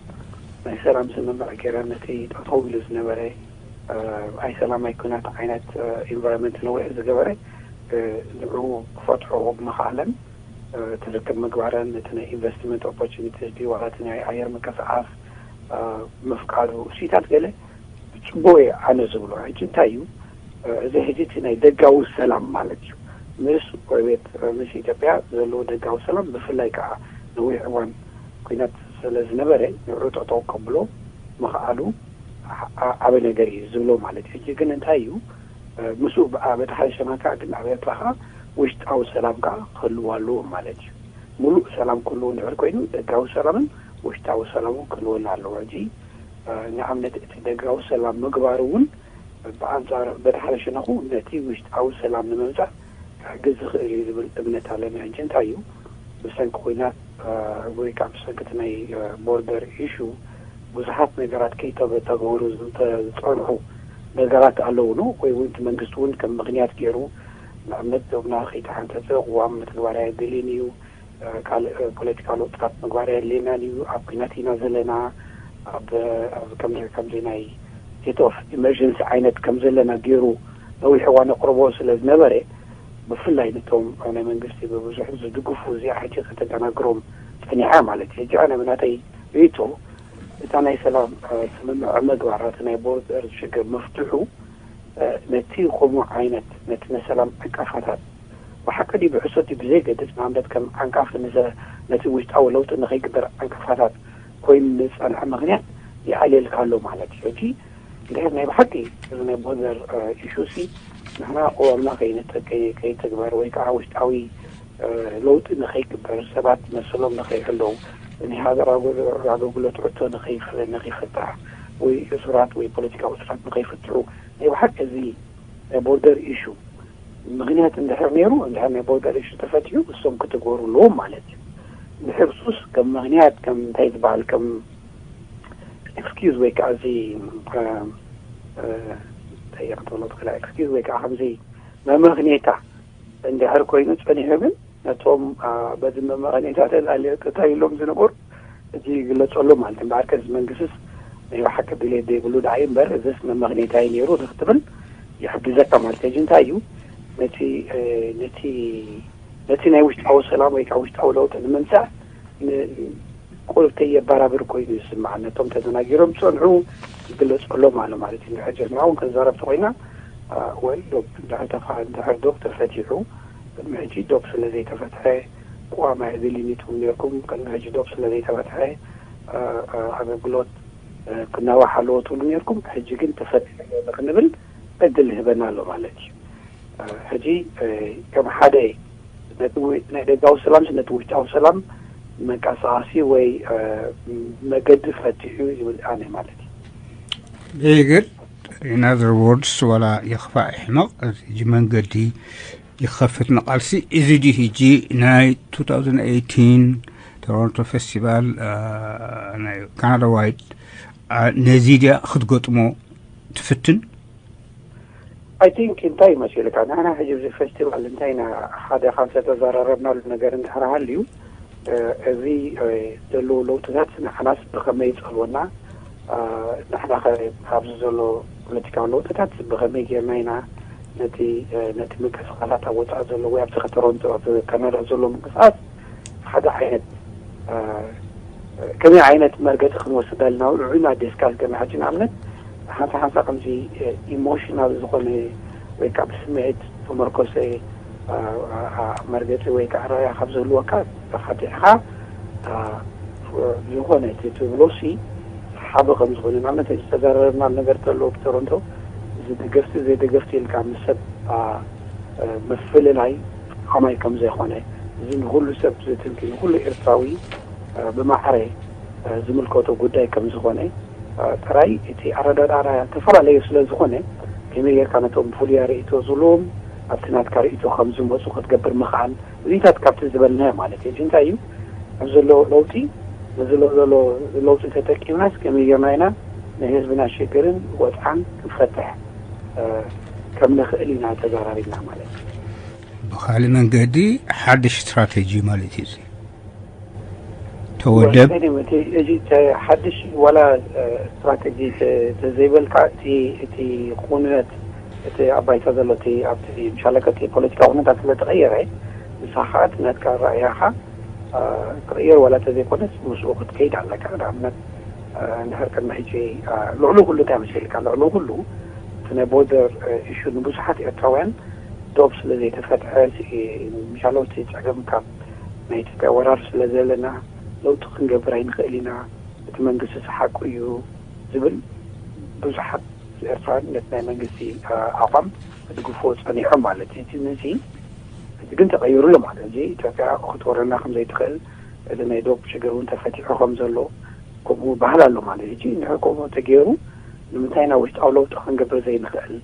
ናይ ሰላም ስምምዕ ገይረን ነቲ ጠጠው ኢሉ ዝነበረ ኣይ ሰላም ኣይ ኩናት ዓይነት ኢንቫይሮንመንት ነዊሕ ዝገበረ ንዑ ክፈትሖ ምኽኣለን ትርክብ ምግባረን እቲ ናይ ኢንቨስትመንት ኦፖርቹኒቲስ ድዩ ዋላ እቲ ናይ ኣየር ምንቅስቃስ ምፍቃዱ እሱታት ገለ ብፅቡቅ እየ ኣነ ዝብሎ ሕጂ እንታይ እዩ እዚ ሕጂ እቲ ናይ ደጋዊ ሰላም ማለት እዩ ምስ ጎረቤት ምስ ኢትዮጵያ ዘለዎ ደጋዊ ሰላም ብፍላይ ከዓ ነዊሕ እዋን ኩናት ስለ ዝነበረ ንዑ ጠጠው ከብሎ ምኽኣሉ ዓበ ነገር እዩ ዝብሎ ማለት እዩ ሕጂ ግን እንታይ እዩ ምስኡ በቲ ሓደ ሸነኽ ከዓ ግን ኣብ ኤርትራ ከዓ ውሽጣዊ ሰላም ከዓ ክህልዎ ኣለዎ ማለት እዩ ሙሉእ ሰላም ክህልዎ እንድሕር ኮይኑ ደጋዊ ሰላምን ውሽጣዊ ሰላምን ክህልወና ኣለዎ ሕጂ ንኣብነት እቲ ደጋዊ ሰላም ምግባር እውን ብኣንፃር በቲ ሓደ ሸነኹ ነቲ ውሽጣዊ ሰላም ንምምፃእ ክሕግዝ ዝኽእል እዩ ዝብል እምነት ኣለኒ ሕጂ እንታይ እዩ ብሰንኪ ኩናት ወይ ከዓ ብሰንኪ እቲ ናይ ቦርደር ኢሹ ብዙሓት ነገራት ከይተገበሩ ዝፀንሑ ነገራት ኣለውኑ ወይ እውን እቲ መንግስቲ እውን ከም ምክንያት ገይሩ ንኣብነት ዶብና ከይተሓንፀፀ ቅዋም ምትግባር ኣየድልን እዩ ካልእ ፖለቲካ ለውጥታት ምግባር ኣየድልየናን እዩ ኣብ ኩናት ኢና ዘለና ኣብ ከምዚ ከምዚ ናይ state of emergency ዓይነት ከም ዘለና ገይሩ ነዊሕ እዋን ኣቅርቦ ስለ ዝነበረ ብፍላይ ነቶም ናይ መንግስቲ ብብዙሕ ዝድግፉ እዚኣ ሕጂ ከተደናግሮም ፀኒሓ ማለት እዩ ሕጂ ኣነ ብናተይ ርእቶ እታ ናይ ሰላም ስምምዕ ምግባር እቲ ናይ ቦርደር ሽግር ምፍትሑ ነቲ ከምኡ ዓይነት ነቲ ናይ ሰላም ዕንቀፋታት ብሓቂ ድዩ ብሕሶት ድዩ ብዘይገድስ ንኣብነት ከም ዓንቃፊ ነቲ ውሽጣዊ ለውጢ ንኸይግበር ዕንቀፋታት ኮይኑ ንዝፀንሐ ምኽንያት ይኣልየልካ ኣሎ ማለት እዩ ሕጂ እንድሕር ናይ ብሓቂ እዚ ናይ ቦርደር ኢሹ ሲ ንሕና ቅዋምና ከይንጠቀ ከይትግበር ወይ ከዓ ውሽጣዊ ለውጢ ንኸይግበር ሰባት መሰሎም ንኸይሕለው ናይ ሃገር ኣገልግሎት ሕቶ ንኸይፍታሕ ወይ እሱራት ወይ ፖለቲካዊ እሱራት ንኸይፍትሑ ናይ ብሓቂ እዚ ናይ ቦርደር ኢሹ ምክንያት እንድሕር ነይሩ እንድሕር ናይ ቦርደር ኢሹ ተፈትሑ እሶም ክትግበሩ ኣለዎም ማለት እዩ እንድሕር ሱስ ከም ምክንያት ከም እንታይ ዝበሃል ከም excuse ወይ ከዓ እዚ እንታይ ክትብሎ ትኽእላ excuse ወይ ከዓ ከምዚ መመክኔታ እንድሕር ኮይኑ ፀኒሑ ግን ነቶም በዚ መመኸኔታ ተላልዮ ተታይሎም ዝነበሩ እዚ ይግለጸሎም ማለት እምበኣርከ እዚ መንግስትስ ናይ ብሓቂ ድሌት ዘይብሉ ደኣ እዩ እምበር እዚስ መመኽኔታ እዩ ነይሩ ክትብል ይሕግዘካ ማለት እዩ። እንታይ እዩ ነቲ ነቲ ነቲ ናይ ውሽጣዊ ሰላም ወይ ከዓ ውሽጣዊ ለውጢ ንምምፃእ ቁልፍተይ የባራብር ኮይኑ ይስማዕ። ነቶም ተዘናጊሮም ዝፀንሑ ይግለፀሎም ኣሎ ማለት እዩ። ሕጂ ንሕና እውን ክንዛረብ ተኮይና ወይ ዶብ እንድሕር ዶብ ተፈቲሑ ቅድሚ ሕጂ ዶብ ስለ ዘይተፈትሐ ቅዋም ኣየድልይን እዩ ትብሉ ነርኩም። ቅድሚ ሕጂ ዶብ ስለ ዘይተፈትሐ ኣገልግሎት ክናዋሕ ኣለዎ ትብሉ ነርኩም። ሕጂ ግን ተፈትሐ ንክንብል ዕድል ይህበና ኣሎ ማለት እዩ። ሕጂ ከም ሓደ ናይ ደጋዊ ሰላም ነቲ ውሽጣዊ ሰላም መንቀሳቐሲ ወይ መገዲ ፈትሑ ይብል ኣነ ማለት እዩ። ብግር in other words ዋላ ይኽፋእ ይሕመቕ እዚ መንገዲ ይኸፍት ንቃልሲ እዚ ዲ ሕጂ ናይ two thousand eighteen ቶሮንቶ ፌስቲቫል ናይ ካናዳ ዋይድ ነዚ ድያ ክትገጥሞ ትፍትን? I think እንታይ ይመስልካ ንሕና ሕጂ እዚ ፌስቲቫል እንታይ ኢና ሓደ ካብ ዝተዘራረብናሉ ነገር እንድሕር ሃልዩ እዚ ዘለዉ ለውጥታት ንዓናስ ብኸመይ ይጸልወና ንሕና ከ ኣብዚ ዘሎ ፖለቲካዊ ለውጥታት ብኸመይ ጌርና ኢና ነቲ ነቲ ምንቅስቃሳት ኣብ ወፃኢ ዘሎ ወይ ኣብዚ ከተሮንቶ ኣብ ካናዳ ዘሎ ምንቅስቃስ ሓደ ዓይነት ከመይ ዓይነት መርገፂ ክንወስድ ኣለና ንዑና ዲስካስ ገና ሕጂ ንኣብነት ሓንሳ ሓንሳ ከምዚ ኢሞሽናል ዝኾነ ወይ ከዓ ብስምዒት ተመርኮሰ መርገፂ ወይ ከዓ ራያ ካብ ዝህልወካ ተፋቲሕካ ዝኾነ እቲ ትብሎ ሲ ሓበ ከም ዝኾነ ንኣብነት ዝተዘረርና ነገር ተሎ ብተረንቶ እዚ ደገፍቲ ዘይደገፍቲ ኢልካ ምስ ሰብ ምፍልላይ ከማይ ከም ዘይኮነ እዚ ንኩሉ ሰብ ዝትንኪ ንኩሉ ኤርትራዊ ብማዕረ ዝምልከቶ ጉዳይ ከም ዝኾነ ጥራይ እቲ ኣረዳድኣና ተፈላለዩ ስለ ዝኾነ ከመይ ጌርካ ነቶም ፍሉያ ርእይቶ ዝብልዎም ኣብቲ ናትካ ርእይቶ ከም ዝመፁ ክትገብር ምኽኣል እዚታት ካብቲ ዝበልናዮ ማለት እዩ። እንታይ እዩ ኣብ ዘሎ ለውጢ ዘሎ ዘሎ ለውጢ ተጠቂምናስ ከመይ ጌርና ኢና ናይ ህዝብና ሽግርን ወፅዓን ክንፈትሕ ከም ንኽእል ኢና ተዘራሪብና ማለት እዩ። ብኻሊእ መንገዲ ሓድሽ ስትራቴጂ ማለት እዩ። ተወደብ እዚ ሓድሽ ዋላ ስትራቴጂ ተዘይበልካ እቲ ኩነት እቲ ኣብ ባይታ ዘሎ እቲ ኣብቲ ምሻለከ እቲ ፖለቲካ ኩነታት ስለተቀየረ ንስኻ ከዓ እቲ ናትካ ራእያኻ ክቅየር ዋላ ተዘይኮነስ ምስኡ ክትከይድ ኣለካ። ንኣብነት እንድሕር ቅድሚ ሕጂ ልዕሉ ኩሉ እንታይ መሲልካ ልዕሉ ኩሉ እቲ ናይ ቦርደር ኢሹ ንብዙሓት ኤርትራውያን ዶብ ስለ ዘይተፈትሐ ምሻሎ እቲ ፀገም ካብ ናይ ኢትዮጵያ ወራር ስለ ዘለና ለውጢ ክንገብር ኣይንኽእል ኢና፣ እቲ መንግስቲ ሓቁ እዩ ዝብል ብዙሓት ኤርትራውያን ነቲ ናይ መንግስቲ ኣቋም ክድግፍዎ ፀኒሖም ማለት እዩ። እቲ ነዚ ሕጂ ግን ተቐይሩ ኣሎ ማለት እዚ ኢትዮጵያ ክትወረና ከም ዘይትኽእል እቲ ናይ ዶብ ሽግር እውን ተፈቲሑ ከም ዘሎ ከምኡ ባህል ኣሎ ማለት ሕጂ እንድሕር ከምኡ ተገይሩ ንምንታይ ኢና ውሽጣዊ ለውጢ ክንገብር ዘይንኽእል?